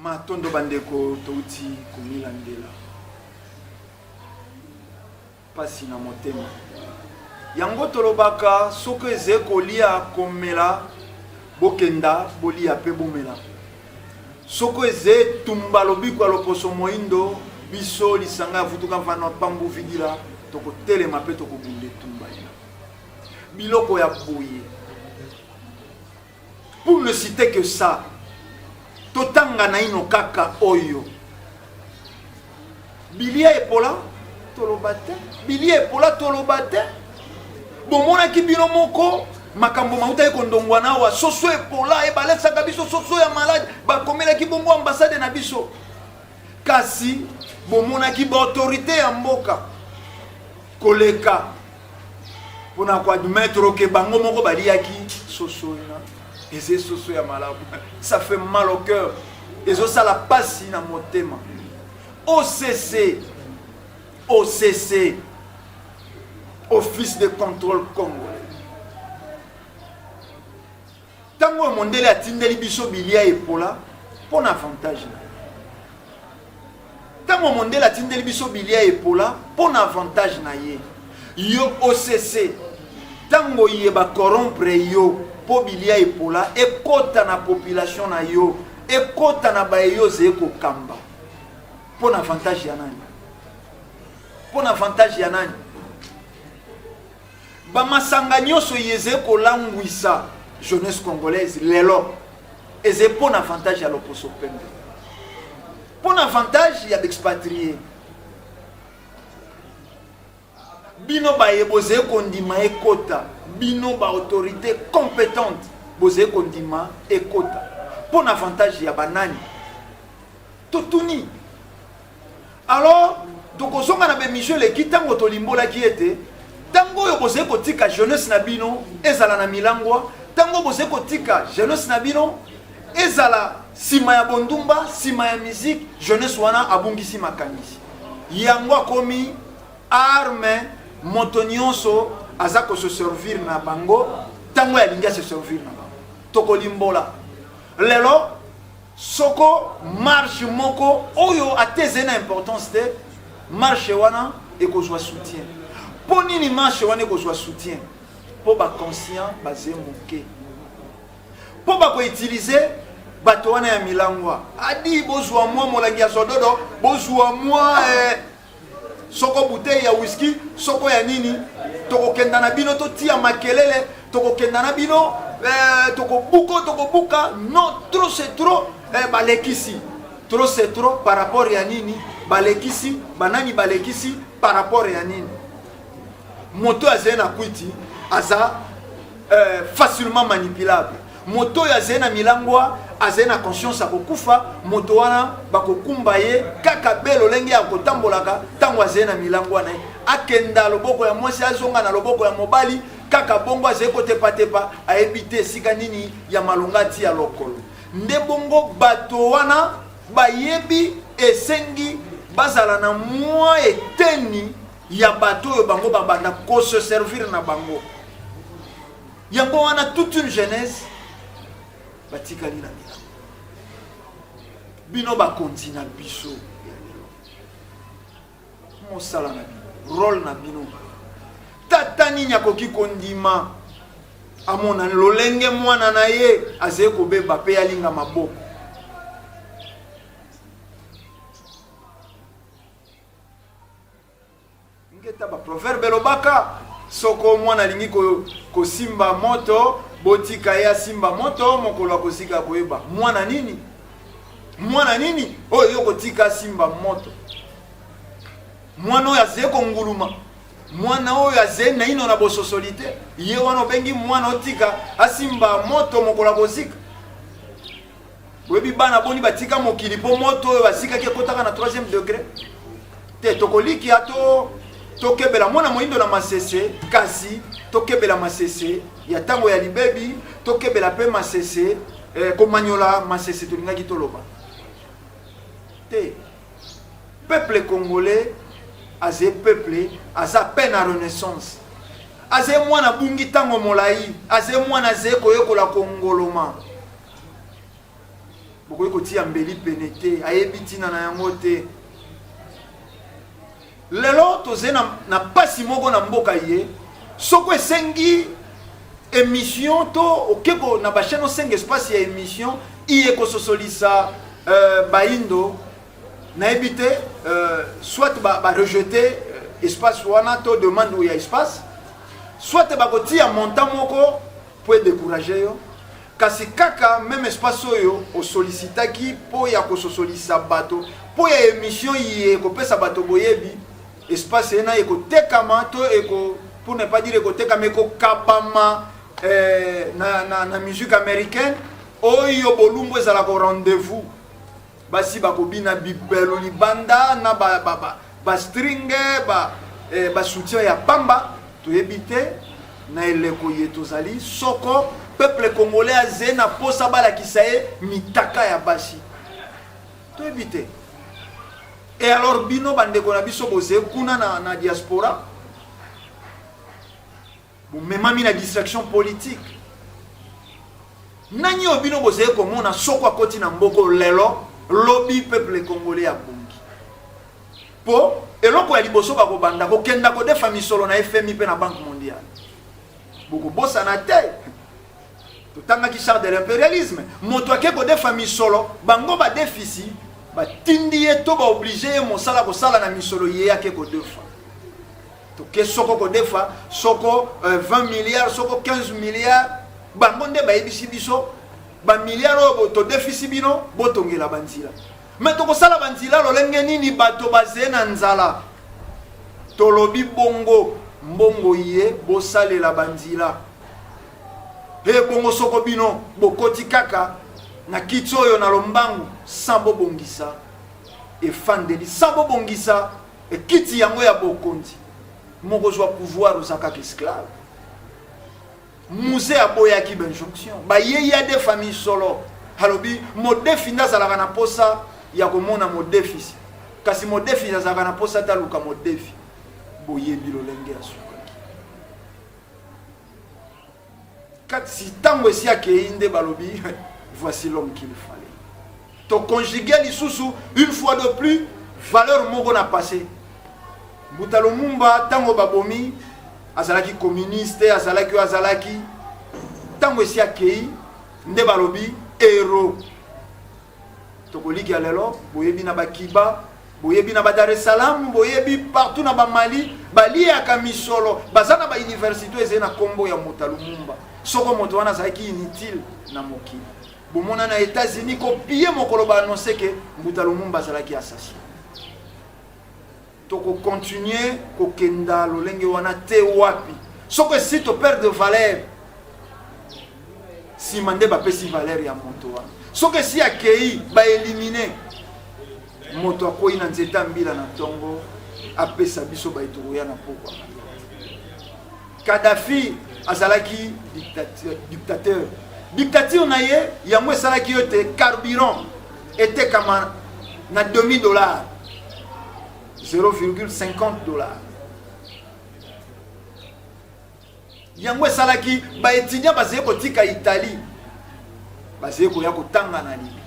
Matondo bandeko touti komilandela pasi na motema yango tolobaka soki eze kolia komela bokenda bolia pe bomela soko eze etumba lobiko ya loposo moindo biso lisanga ya vutuka mfana pambu vidila tokotelema pe tokobunda etumba ina biloko ya boye Pour ne citer que ça, totanga naino kaka oyo. Bilia epola toloba te, bilia epola toloba te. Bomonaki bino moko makambo mautaki kondongwana awa, soso epola ebalesaka biso soso ya malade, bakomelaki bongo ambasade na biso. Kasi bomonaki ba autorite ya mboka koleka pona ko admettre que bango moko baliaki soso ena eze soso ya malamu ça fait mal au cœur ezosala pasi na motema OCC OCC Office de contrôle congolais. Ntango oyo mondele atindeli biso bilia epola mpo na avantage na ye. Ntango mondele atindeli biso bilia epola mpo na avantage na ye. Yo OCC, ntango ye ba corrompre yo mpo bilia epola ekota na population na yo, ekota na baye yo ozali kokamba mpo na avantage ya nani? Mpo na avantage ya nani? Ba masanga nyoso yeze kolangwisa jeunesse congolaise lelo eze mpo na avantage ya loposo pembe, mpo na avantage ya baexpatrie. Bino baye bozali kondima ekota, bino ba autorité compétente bozali kondima ekota mpo na avantage ya banani? Totuni. Alors tokozonga na bemission eleki ntango tolimbolaki ete ntango oyo bozali kotika jeunesse na bino ezala na milangwa, ntango bozali kotika jeunesse na bino ezala nsima ya bondumba, nsima ya musique, jeunesse wana abungisi makanisi yango, akomi arme. Moto nyonso aza kose servir na bango ntango alingi ase servir na bango. Tokolimbola lelo soko marche moko oyo ata ezali na importance te, marche wana ekozwa soutien. Mpo nini marche wana ekozwa soutien? Mpo baconscient baze moke, mpo bakoutilize bato wana ya milangwa. Adi bozwa mwa molangi ya zododo, bozwa mwa eh, soko bouteille ya whisky, soko ya nini, tokokenda na bino totia makelele, tokokenda na bino eh, tokobuka tokobuka. Non, trop c'est trop eh, balekisi. Trop c'est trop par rapport ya nini? Balekisi banani? Balekisi par rapport ya nini? Moto azali na kwiti aza euh, facilement manipulable. Moto oyo azali na milangwa azali na conscience ya kokufa. Moto wana bakokumba ye kaka be lolenge ya kotambolaka. Ntango azali na milangwa na ye, akenda loboko ya mwasi, azonga na loboko ya mobali, kaka bongo azali kotepatepa, ayebi te esika nini ya malonga atia lokolo. Nde bongo bato wana bayebi esengi bazala na mwa eteni ya bato oyo bango babanda kose servir na bango. Yango wana toute une jeunesse batikali na milango. Bino bakonzi na biso ya lelo, mosala na bino, role na bino, tata nini akoki kondima amona lolenge mwana na ye azali kobeba mpe alinga maboko? Ngeta ba proverbe elobaka soko mwana alingi kosimba moto, botika ye asimba moto, mokolo akozika koyeba. Mwana nini? Mwana nini oyo yo kotika asimba moto? Mwana oyo azali konguluma, mwana oyo azali naino na bososoli te, ye wana obengi mwana otika asimba moto mokolo akozika? Boyebi bana boni batika mokili mpo moto oyo basikaki ekotaka na 3e degré te? Tokolikia to tokebela mwana moyindo na masese, kasi tokebela masese ya ntango ya libebi, tokebela mpe masese eh, komanyola masese tolingaki toloba te. Peuple congolais aze peuple aza peine na renaissance, aze mwana bungi ntango molai, aze mwana aze koyekola kongoloma. Bokoki kotia mbeli pene te, ayebi ntina na yango te. Lelo tozali na, na pasi moko na mboka ye. Soko esengi émission to okeko na bachaîne, osenga espace ya émission iye kososolisa euh, bayindo, nayebi te, euh, soit barejeter ba euh, espace wana to demande ya espace, soit bakotia montant moko po edécourage yo. Kasi kaka meme espace oyo osolicitaki mpo ya kososolisa bato, mpo ya émission iye ekopesa bato boyebi, espace ena ekotekama to eko, pour ne pas dire ekotekama, ekokabama eh, na, na, na musique américaine oyo bolumbu ezalaka au rendez-vous. Basi bakobina bibelo libanda na ba, ba, ba, ba string ba, eh, ba soutien ya pamba. Toyebi te na eleko ye tozali soko peuple congolais aze na posa balakisa ye mitaka ya basi, toyebi te. Et alors bino bandeko na biso boze kuna na, na diaspora, bomemami na distraction politique. Nani oyo bino bozali komona soko akoti na mboko lelo lobi peuple congolais abongi? Po eloko ya liboso bakobanda kokenda kodefa misolo na FMI pe na Banque mondiale. Bokobosana te. Totangaki charte de l'imperialisme. Moto ake kodefa misolo, bango badefisi batindi ye to baoblige ye mosala kosala na misolo ye ake kodefa. Toke soko kodefa soko 20 euh, milliards soko 15 milliards, bango nde bayebisi biso ba milliards oyo todefisi bino botongela banzila. Me tokosala banzila lolenge nini bato bazee na nzala? Tolobi bongo mbongo ye bosalela banzila. He bongo soko bino bokoti kaka na kiti oyo na lombangu sans bobongisa efandeli, sans bobongisa kiti yango ya bokonzi, mokozwa pouvoir oza kaka esclave. Mzee aboyaki ba injonction, bayeyi adefa misolo, alobi modefi nde azalaka na posa ya komona modefisi, kasi modefisi azalaka na posa te aluka modefi. Boyebi lolenge asukaki. Kasi ntango esi akei nde balobi voici l'homme qu'il fallait. To conjuguer lisusu une fois de plus valeur moko na passé. Mbuta Lumumba ntango babomi azalaki communiste, azalaki oyo azalaki, ntango esi akei nde balobi héros. Tokolikia lelo boyebi na bakiba, boyebi na ba Dar es Salaam, boyebi partout na ba Mali, baliaka misolo, baza na ba université ezali na kombo ya Mbuta Lumumba. Soko moto wana azalaki inutile na mokili. Bomona na États-Unis ko piller mokolo ba annoncer que Mbuta Lumumba azalaki assassin. Toko continuer kokenda lolenge wana te wapi? Soko esi to perdre valeur, sima nde bapesi valeur ya moto wana. Soko esi akei ba éliminer moto, akwei na nzete ya mbila na ntongo, apesa biso baye tokoya na pokwa. Kadhafi azalaki dictateur. Dictature na ye yango esalaki yo te carburant etekama na demi dollar, 0,50 dollar. Yango esalaki ba étudiants bazali kotika Italie, bazali koya kotanga na Libye.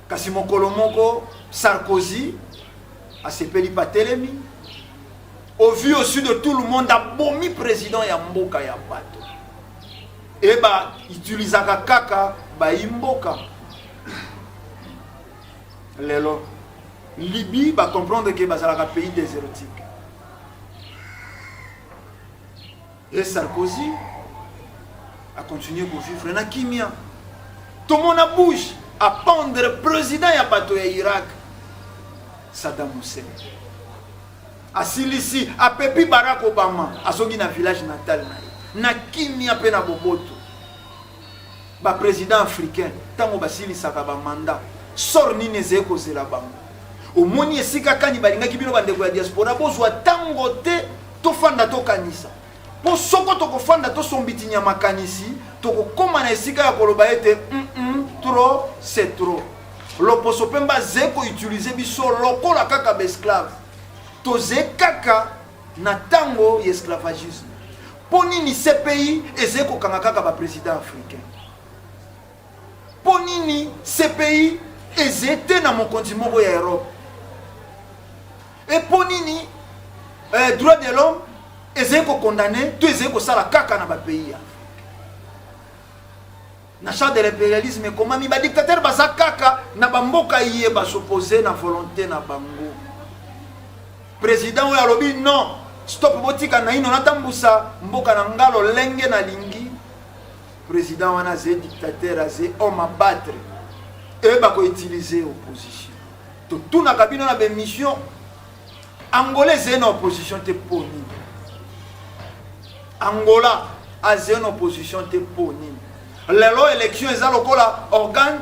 Kasi mokolo moko Sarkozy asepeli patelemi au vu au sud de tout le monde abomi président ya mboka ya bato e ba utilisaka kaka bayi mboka. Lelo Libye ba comprendre que bazalaka pays désertique. Et Sarkozy a continué ko vivre na kimia. Tomona Bush a pendre président ya bato ya Irak Saddam Hussein. Asilisi apepi Barack Obama azongi na village natal na ye na kimia pe na boboto. Ba président africain tango basilisaka ba mandat sort nini ezali kozela bango? Omoni esika kani balingaki bino bandeko ya diaspora bozwa tango te tofanda tokanisa, po soko tokofanda tosombitinya makanisi tokokoma na esika ya koloba ete mm -mm, trop c'est trop. Loposo pembe aze ko utiliser biso lokola kaka ba esclave, toze kaka na tango ya esclavagisme. Po nini CPI ezali kokanga kaka ba president africain? Po nini CPI ezali te na mokonzi moko ya Europe? E po nini eh, droit de l'homme ezali kokondane to ezali kosala kaka na ba pays ya Afrique? Na charte de l'imperialisme ekomami ba dictateurs baza kaka na ba mboka iye ba s'opposer na volonté na bango. Président oyo alobi non, stop, botika naino natambusa mboka na nga lolenge nalingi. Président wana aze dictateur, aze homme à battre. E bako utiliser opposition. Totunaka bino na ba émission, Angola ezali na opposition te po nini? Angola azali na opposition te po nini? Lelo élection eza lokola organe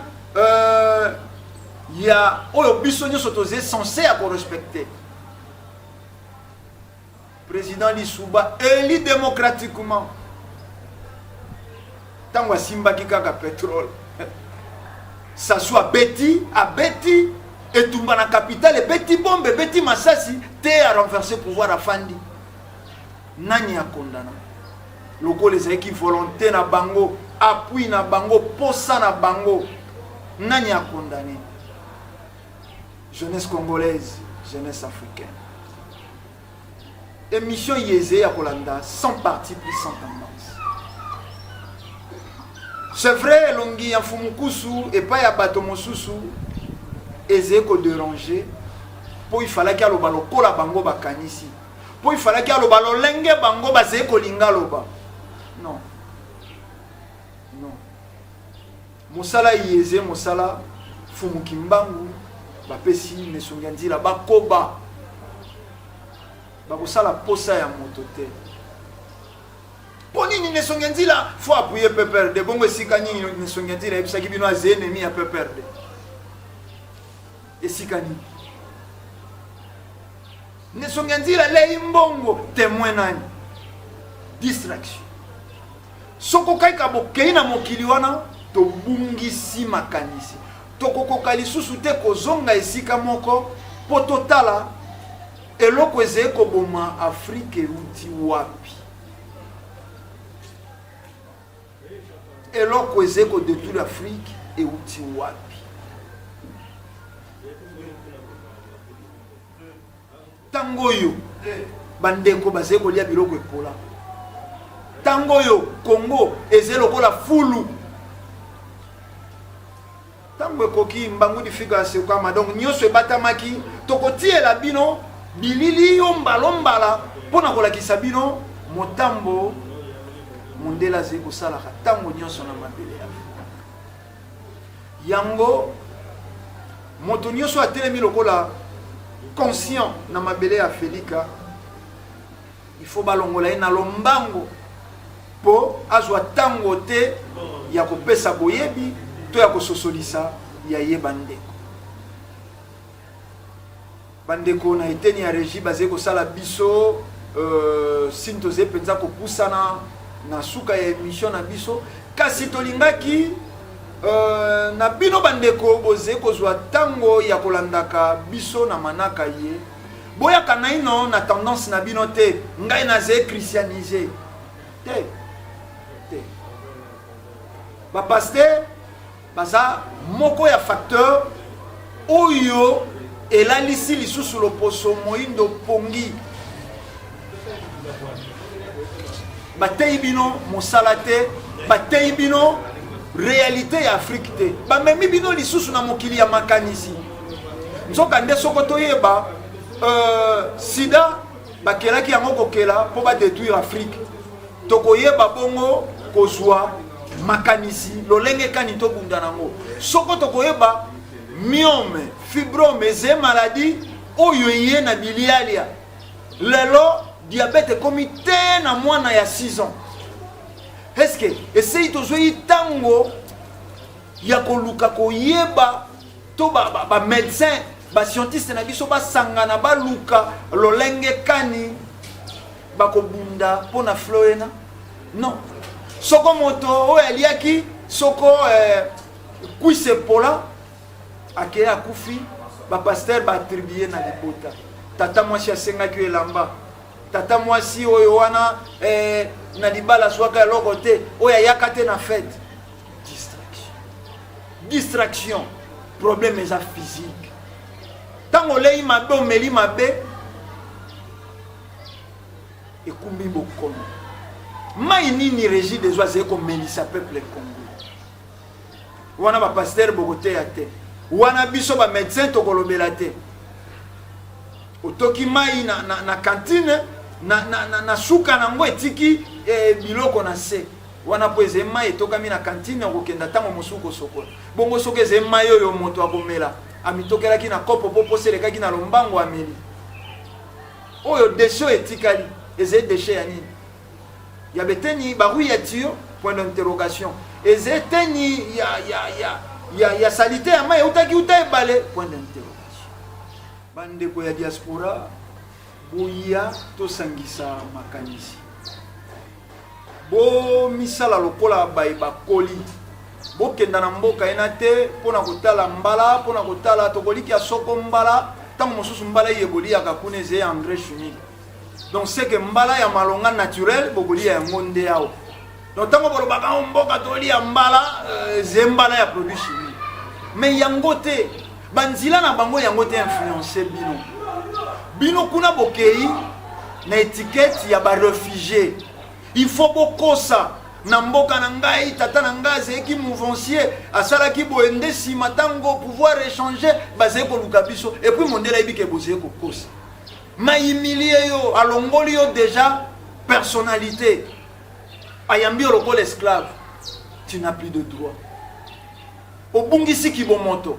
ya oyo biso nyonso tozali censé ya korespecte. Président Lisuba élu démocratiquement, ntango asimbaki kaka pétrole, Sassou abeti, abeti etumba na capitale, ebeti bombe, ebeti masasi te, a renverser pouvoir, afandi. Nani akondana? Lokola ezalaki volonté na bango. Appui na bango, posa na bango, nani a condamne? Jeunesse congolaise, jeunesse africaine. Emission yeze ya kolanda sans parti pris, sans tendance. C'est vrai, elongi ya Mfumu Kusu epai ya bato mosusu ezali kodéranger mpo ifalaki aloba lokola bango bakanisi, mpo ifalaki aloba lolenge bango bazali kolinga aloba. Non, non, mosala yeze mosala Mfumu Kimbangu bapesi mesongi ya nzila bakoba bakosala posa ya moto te. Mpo nini nesongi ya nzila faut appuyer PPRD? Bongo esika nini nesongi ya nzila ayebisaki bino aza ennemi ya PPRD? Esika nini nesongi ya nzila alei mbongo? Témoin nani? Distraction. Soko kaka bokei na mokili wana, tobungisi makanisi, tokokoka lisusu te kozonga esika moko mpo totala eloko ezali koboma Afrike euti wapi, eloko ezali kodétruire Afrike euti wapi. Ntango oyo bandeko bazali kolia biloko epola, ntango oyo Kongo ezali lokola fulu, ntango ekoki mbangu difika ya sekama. Donc nyonso ebatamaki, tokotiela bino bilili yo mbala mbala mpo na kolakisa bino motambo mondele azali kosalaka ntango nyonso na mabele ya Afrika. Yango moto nyonso atelemi lokola conscient na mabele ya Afelika, il faut balongola ye na lombango mpo azwa ntango te ya kopesa boyebi to ya kososolisa ya ye bandeko. Bandeko na eteni ya régie bazali kosala biso sini, tozali mpenza kopusana na suka ya émission na biso, kasi tolingaki na bino bandeko bozali kozwa ntango ya kolandaka biso na manaka ye, boyaka naino na tendance na bino te. Ngai nazali christianisé te te. Bapasteur baza moko ya facteur oyo elalisi lisusu loposo moindo pongi. Bateyi bino mosala te, bateyi bino réalité ya Afrique te, bamemi bino lisusu na mokili ya makanisi. Nzoka nde soko toyeba sida bakelaki yango kokela mpo badétruire Afrique, tokoyeba bongo kozwa makanisi lolenge kani tobunda nango. Soko tokoyeba myome, fibrome eze maladie oyo eye na bilialia, lelo diabète ekomi te na mwana ya 6 ans. Est-ce esei tozwi ntango ya koluka koyeba to bamédecin, ba bascientiste na biso basangana baluka lolenge kani bakobunda mpo na floena? Non. Soko moto oyo aliaki soko cuisse epola akei akufi, bapasteur baattribue na libota: tata mwasi asengaki oyo elamba, tata mwasi oyo wana na libala azwaka eloko te, oyo ayaka te na fête. Distraction, distraction. Problème eza physique. Ntango olei mabe, omeli mabe, ekumbi bokono. Mai nini Régie des eaux azali komelisa peuple Congo wana? Bapasteur bokoteya te wana, biso bamédecin tokolobela te. Otoki mai na cantine, na suka nango etiki biloko na se wana, mpo ezali mai etokami na cantine. Okokenda ntango mosusu kosokola bongo, soki ezali mai oyo moto akomela, amitokelaki na kopo mpo posa elekaki na lombango, ameli oyo déchet oyo etikali ezali déchet ya nini? Ya beteni barouille ya tuyau? Point d'interrogation. Eza eteni ya saleté ya mai eutaki uta ebale? Point d'interrogation. Bandeko ya diaspora, boya tosangisa makanisi, bomisala lokola baye bakoli, bokenda na mboka ena te mpona kotala mbala, mpona kotala tokolikia soko mbala. Ntango mosusu mbala ye boliaka kuna ezali engrais chimique, donc c'est que mbala ya malonga naturel bokolia yango nde awa. Donc ntango bolobaka o mboka tolia mbala, ze mbala ya produit chimique, mais yango te banzila na bango, yango te influence bino. Bino kuna bokei na étiquette ya baréfugiés, il faut bokosa na mboka na ngai. Tata na ngai azalaki mouvancier, asalaki boye nde nsima ntango pouvoir échanger, bazali koluka biso. Et puis mondele ayebi ke bozali kokosa, mahumilier yo, alongoli yo déjà personnalité, ayambi yo lokola esclave. Tu n'as plus de droit, obungisi kibomoto,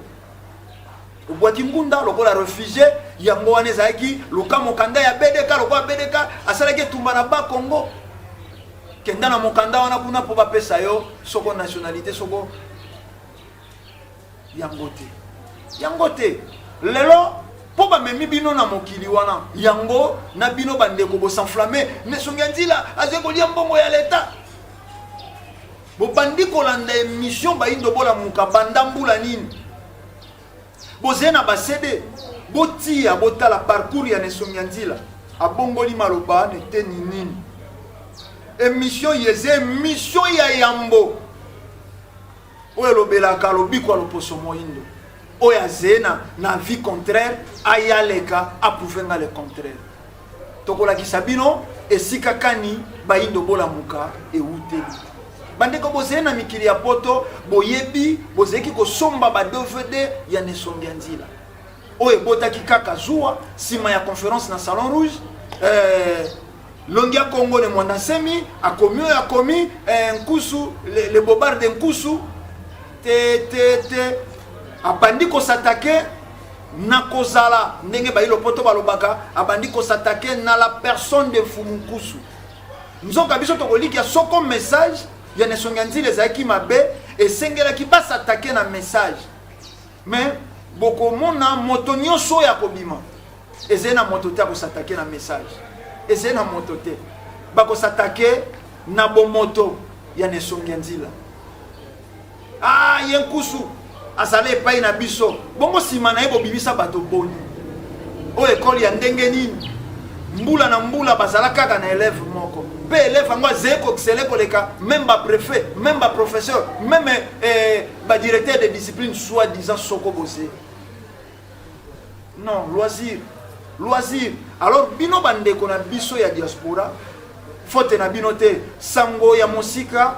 obwaki ngunda lokola réfugié. Yango wana ezalaki luka mokanda ya BDK, lokola BDK asalaki etumba na Bakongo, kenda na mokanda wana kuna mpo bapesa yo soko nationalité, soko yango te, yango te. Lelo mpo bamemi bino na mokili wana, yango na bino bandeko bos'enflammer. Nesongi ya nzila azali kolia mbongo ya leta. Bobandi kolanda émission Bayindo Bolamuka banda mbula nini, bozali na baCD, botia, botala parcours ya Nesongi ya nzila, abongoli maloba neteni nini. Émission yeze émission ya yambo oyo elobelaka lobiko ya loposo moyindo. Oyo azeye na vie contraire, aya leka aprouver nga le contraire. Tokolakisa bino esika kani Bayindo Bolamuka ewuteli. Bandeko bozali na mikili ya poto, boyebi bozalaki kosomba ba DVD ya Nesongi ya nzila oyo ebotaki kaka zuwa nsima ya conférence na Salon Rouge. Longi ya Congo, ne Mwanda Nsemi akomi oyo akomi, Nkusu, le bobard de Nkusu te te te, abandi kos'attaquer na kozala ndenge bayi lopoto balobaka, abandi kos'attaquer na la personne de Mfumu Nkusu. Nzoka biso tokolikia soko message ya Nesongi ya nzila ezalaki mabe, esengelaki bas'attaquer na message. Mais bokomona moto nyonso oyo akobima, ezali na moto te akos'attaquer na message, ezali na moto te. Bakos'attaquer na bomoto ya Nesongi ya nzila. Ah, ye Nkusu azala epai na biso bongo, nsima na ye bobimisa bato boni? Oyo ekole ya ndenge nini? Mbula na mbula bazala kaka na élève moko, mpe élève yango azali kokisele koleka même bapréfet, même baprofesseur, même badirecteur de discipline soi disant soko boze. Non, loisir, loisir. Alors bino bandeko na biso ya diaspora, faute na bino te. Sango ya mosika,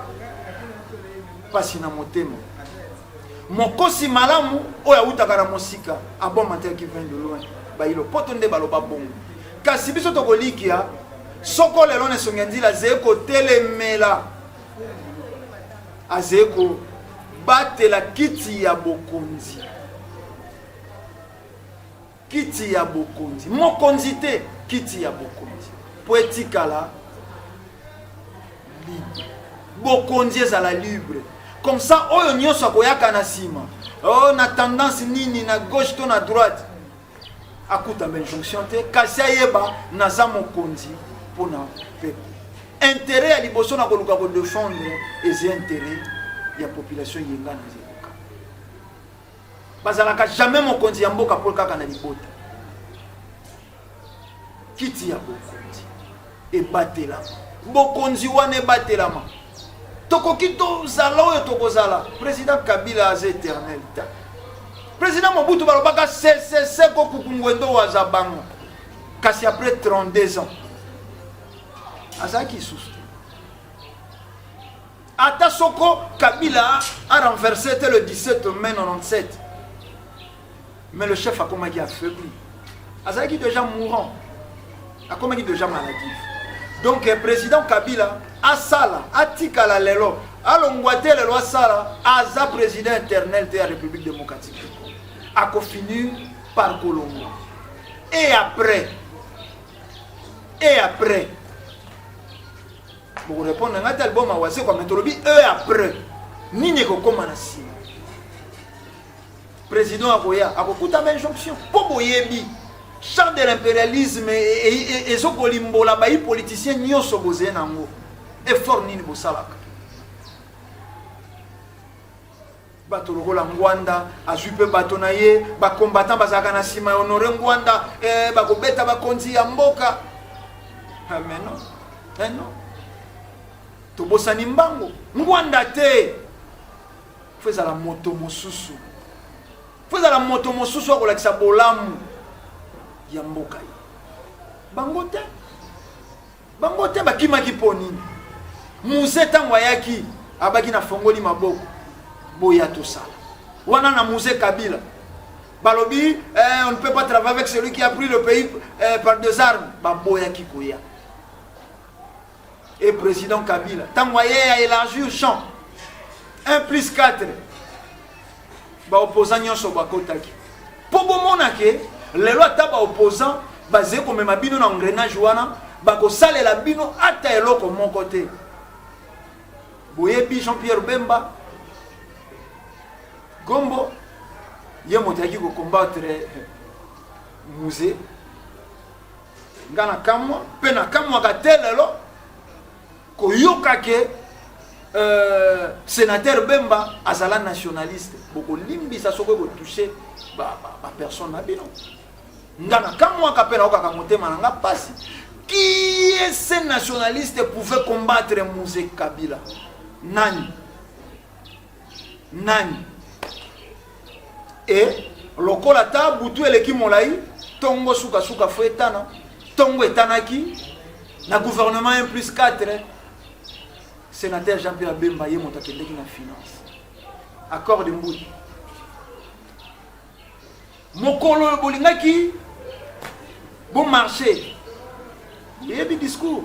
mpasi na motema. Mokosi malamu oyo awutaka na mosika, un bon menteur qui vient de loin, bayilo poto nde baloba bongo. Kasi biso tokolikia soko lelo na esongi ya nzila azali kotelemela, azali kobatela kiti ya bokonzi, kiti ya bokonzi, mokonzi te, kiti ya bokonzi, mpo etikala libre, bokonzi ezala libre. Comme ça oyo nyonso akoyaka na nsima, oh, na tendance nini, na gauche to na droite, akutama injonction te, kasi ayeba naza mokonzi mpona peuple. Intérêt ya liboso na koluka kodéfendre eza intérêt ya population. Yenga na nzekoka bazalaka jamais mokonzi ya mboka mpo kaka na libota. Kiti ya bokonzi ebatelama, bokonzi wana ebatelama. Tokoki tozala oyo tokozala. Président Kabila aza éternel ta, président Mobutu balobaka ccc kokuku ngwendo waza bango, kasi après 32 ans azalaki lisusu te. Ata soko Kabila a renversé te le 17 mai 97, mais le chef akomaki affaibli, azalaki déjà mourant, akomaki déjà maladif. Donc président Kabila asala, atikala lelo, alongwa te lelo, asala, aza président éternel te ya République démocratique du Congo. Akofinir par kolongwa. Et après, et après, bokorépondre ngai te. Album awase kwa, me tolobi e après nini ekokóma na nsima? Président akoya, akokutama injonction, mpo boyebi charte de l'impérialisme ezokolimbola. Bayi politicien nyonso bozeye nango, effort nini bosalaka? Bato lokola Ngwanda azwi mpe bato na ye bacombattant bazalaka na nsima ya Honore Ngwanda, bakobeta bakonzi ya mboka. Ah, mais non, mais non. Tobosani mbango. Ngwanda te. Faut ezala moto mosusu. Faut ezala moto mosusu akolakisa bolamu ya mboka ye. Bango te. Bango te bakimaki mpo nini? Muze ntango ayaki abaki na fongoli maboko boya tosala wana na Muze Kabila balobi eh, on ne peut pas travailler avec celui qui a pris le pays eh, par des armes baboyaki koya et président Kabila ntango aye a élargir champ 1 plus 4 baopposant nyonso bakotaki mpo bomona ke lelo ata baopposant bazali komema bino na engrenage wana bakosalela bino ata eloko moko te boyebi jean pierre bemba gombo ye moto ayaki kocombattre musée nga nakamwa mpe nakamwaka te lelo koyoka ke euh, sénateur Bemba azala nationaliste bokolimbisa soki ekotouche bapersone ba, ba na bino nga nakamwaka mpe naokaka motema na nga mpasi qui est ce nationaliste pouvait combattre Muse Kabila nani nani e lokola ta butu eleki molai tongo sukasuka fo etana tongo etanaki na gouvernement 1 plus 4 sénateur jean pierre bemba ye moto akendeki na finance accord de mbuti Mokolo oyo bolingaki bo marche, boyebi discours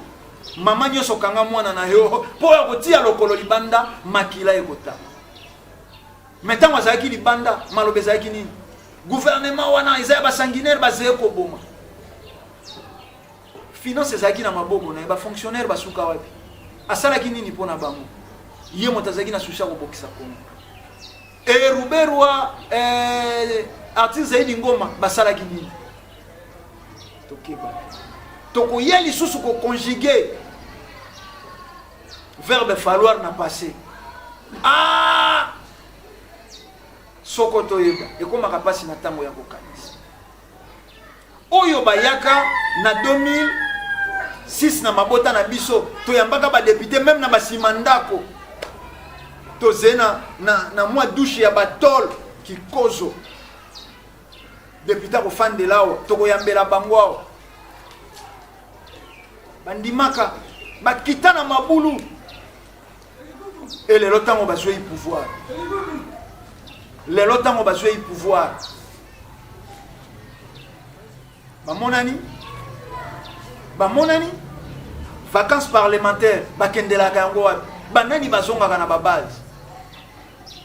mama nyonso kanga mwana na yo mpo oyo akotia lokolo libanda makila ekotanga. Me ntango azalaki libanda maloba ezalaki nini? Gouvernement wana eza ya basanguinaire bazeye koboma. Finance ezalaki na maboko na ye, bafonctionnaire basuka wapi? Asalaki nini mpo na bango? Ye moto azalaki na susi ya kobokisa Kongo. E Ruberwa eh, Arthur Zaidi Ngoma basalaki nini? Tokeba. Tokoya lisusu ko conjuguer verbe falloir na passé. Ah! Soko toyeba ekomaka mpasi na ntango ya kokanisa. Oyo bayaka na 2006 na mabota na biso toyambaka ba député meme na basima ndako toze na, na, na mwa douche ya batole kikozo député akofandela awa tokoyambela bango awa bandimaka bakita na mabulu e lelo ntango bazwei pouvoir lelo ntango bazwei pouvoir bamonani bamonani vacances parlementaire bakendelaka yango wapi banani bazongaka na babase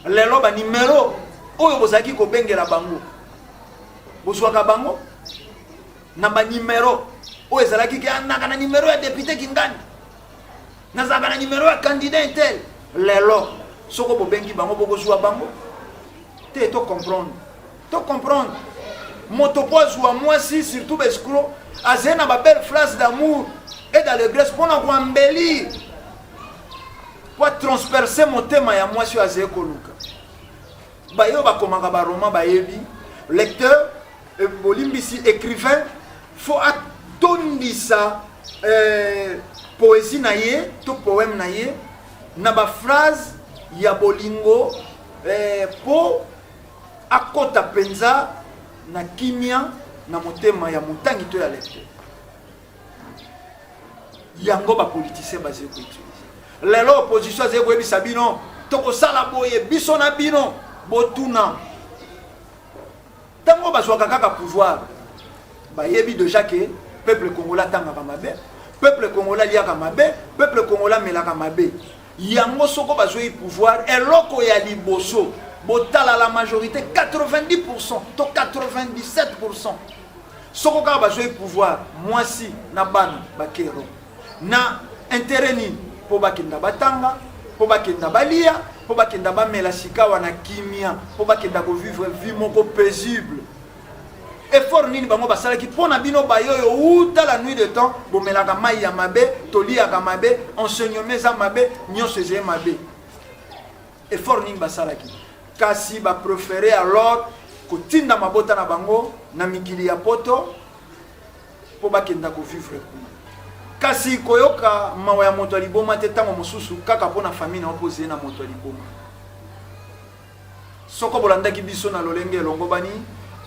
lelo banimero oyo bozalaki kobengela bango bozwaka bango na banimero oyo ezalaki ke anaka na nimero ya depute kingandi nazalaka na numero ya candidat intel lelo soko bobengi bango bokozwa bango te to comprendre to comprendre moto mpo azwa mwasi surtout baescro azali na babelle phrase d'amour et d'allegresse mpo na koambelir mpo atransperce motema ya mwasi oyo azali koluka baye oyo bakomaka baroman bayebi lecteur eh, bolimbisi écrivain fo atondisa eh, poésie na ye to poème na ye na baphrase ya bolingo eh, po akota mpenza na kimia na motema ya motangi to ya lecteur yango bapoliticien bazali koutilize lelo opposition azali koyebisa bino tokosala boye biso na bino botuna Tango bazwaka kaka pouvoir, bayebi dejà que peuple congolais atangaka mabe, peuple congolais aliaka mabe, peuple congolais amelaka mabe. Yango soko bazwi pouvoir, eloko ya liboso, botala la majorité 90% to 97% soko kaka bazwi pouvoir, mwasi na bana bakero. Na intérêt nini? Mpo bakenda batanga, mpo bakenda balia, mpo bakenda bamela sikawa na kimia, mpo bakenda kovivre vie moko paisible. Effort nini bango basalaki mpo na bino bayoyo uta la nuit de temps bomelaka mai ya mabe, toliaka mabe, enseignement eza mabe, nyonso ezali mabe. Effort nini basalaki? Kasi ba préférer alors kotinda mabota na bango na mikili ya poto mpo bakenda kovivre kuna. Kasi koyoka mawa ya moto ya liboma te ntango mosusu kaka mpo na famille na yo mpo ozali na moto ya liboma. Soko bolandaki biso na lolenge elongobani,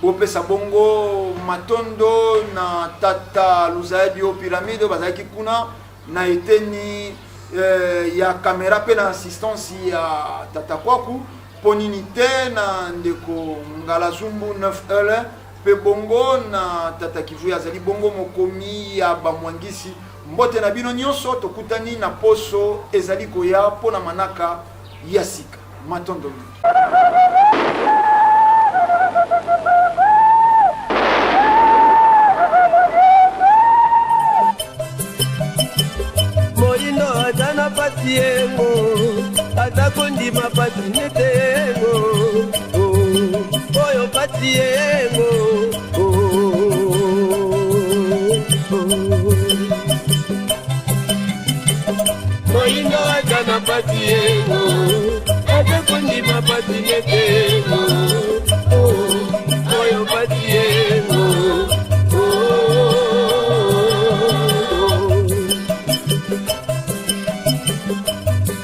bopesa bongo matondo na Tata Luzayadio Pyramide oyo bazalaki kuna na eteni eh, ya kamera mpe na assistance ya Tata Kwaku, mpo nini te na ndeko Ngalazumbu 9L mpe bongo na Tata Kivuya azali bongo mokomi ya Bamwangisi. Mbote na bino nyonso, tokutani na poso ezali koya mpo na manaka ya sika. Matondo mingi. Moyindo aza na pasi yengo, aza kondima pasi nete yengo, oh, oyo pasi yengo, oh, oh. Moyindo aza na pasi yengo, aza kondima pasi nete yengo, oh, oyo pasi yengo, oh.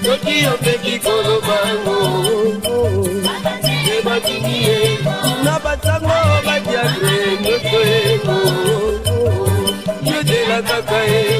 Soki opeki kolobango ebatindi ye na basango badiatre nyonso yengo yodela kaka ye.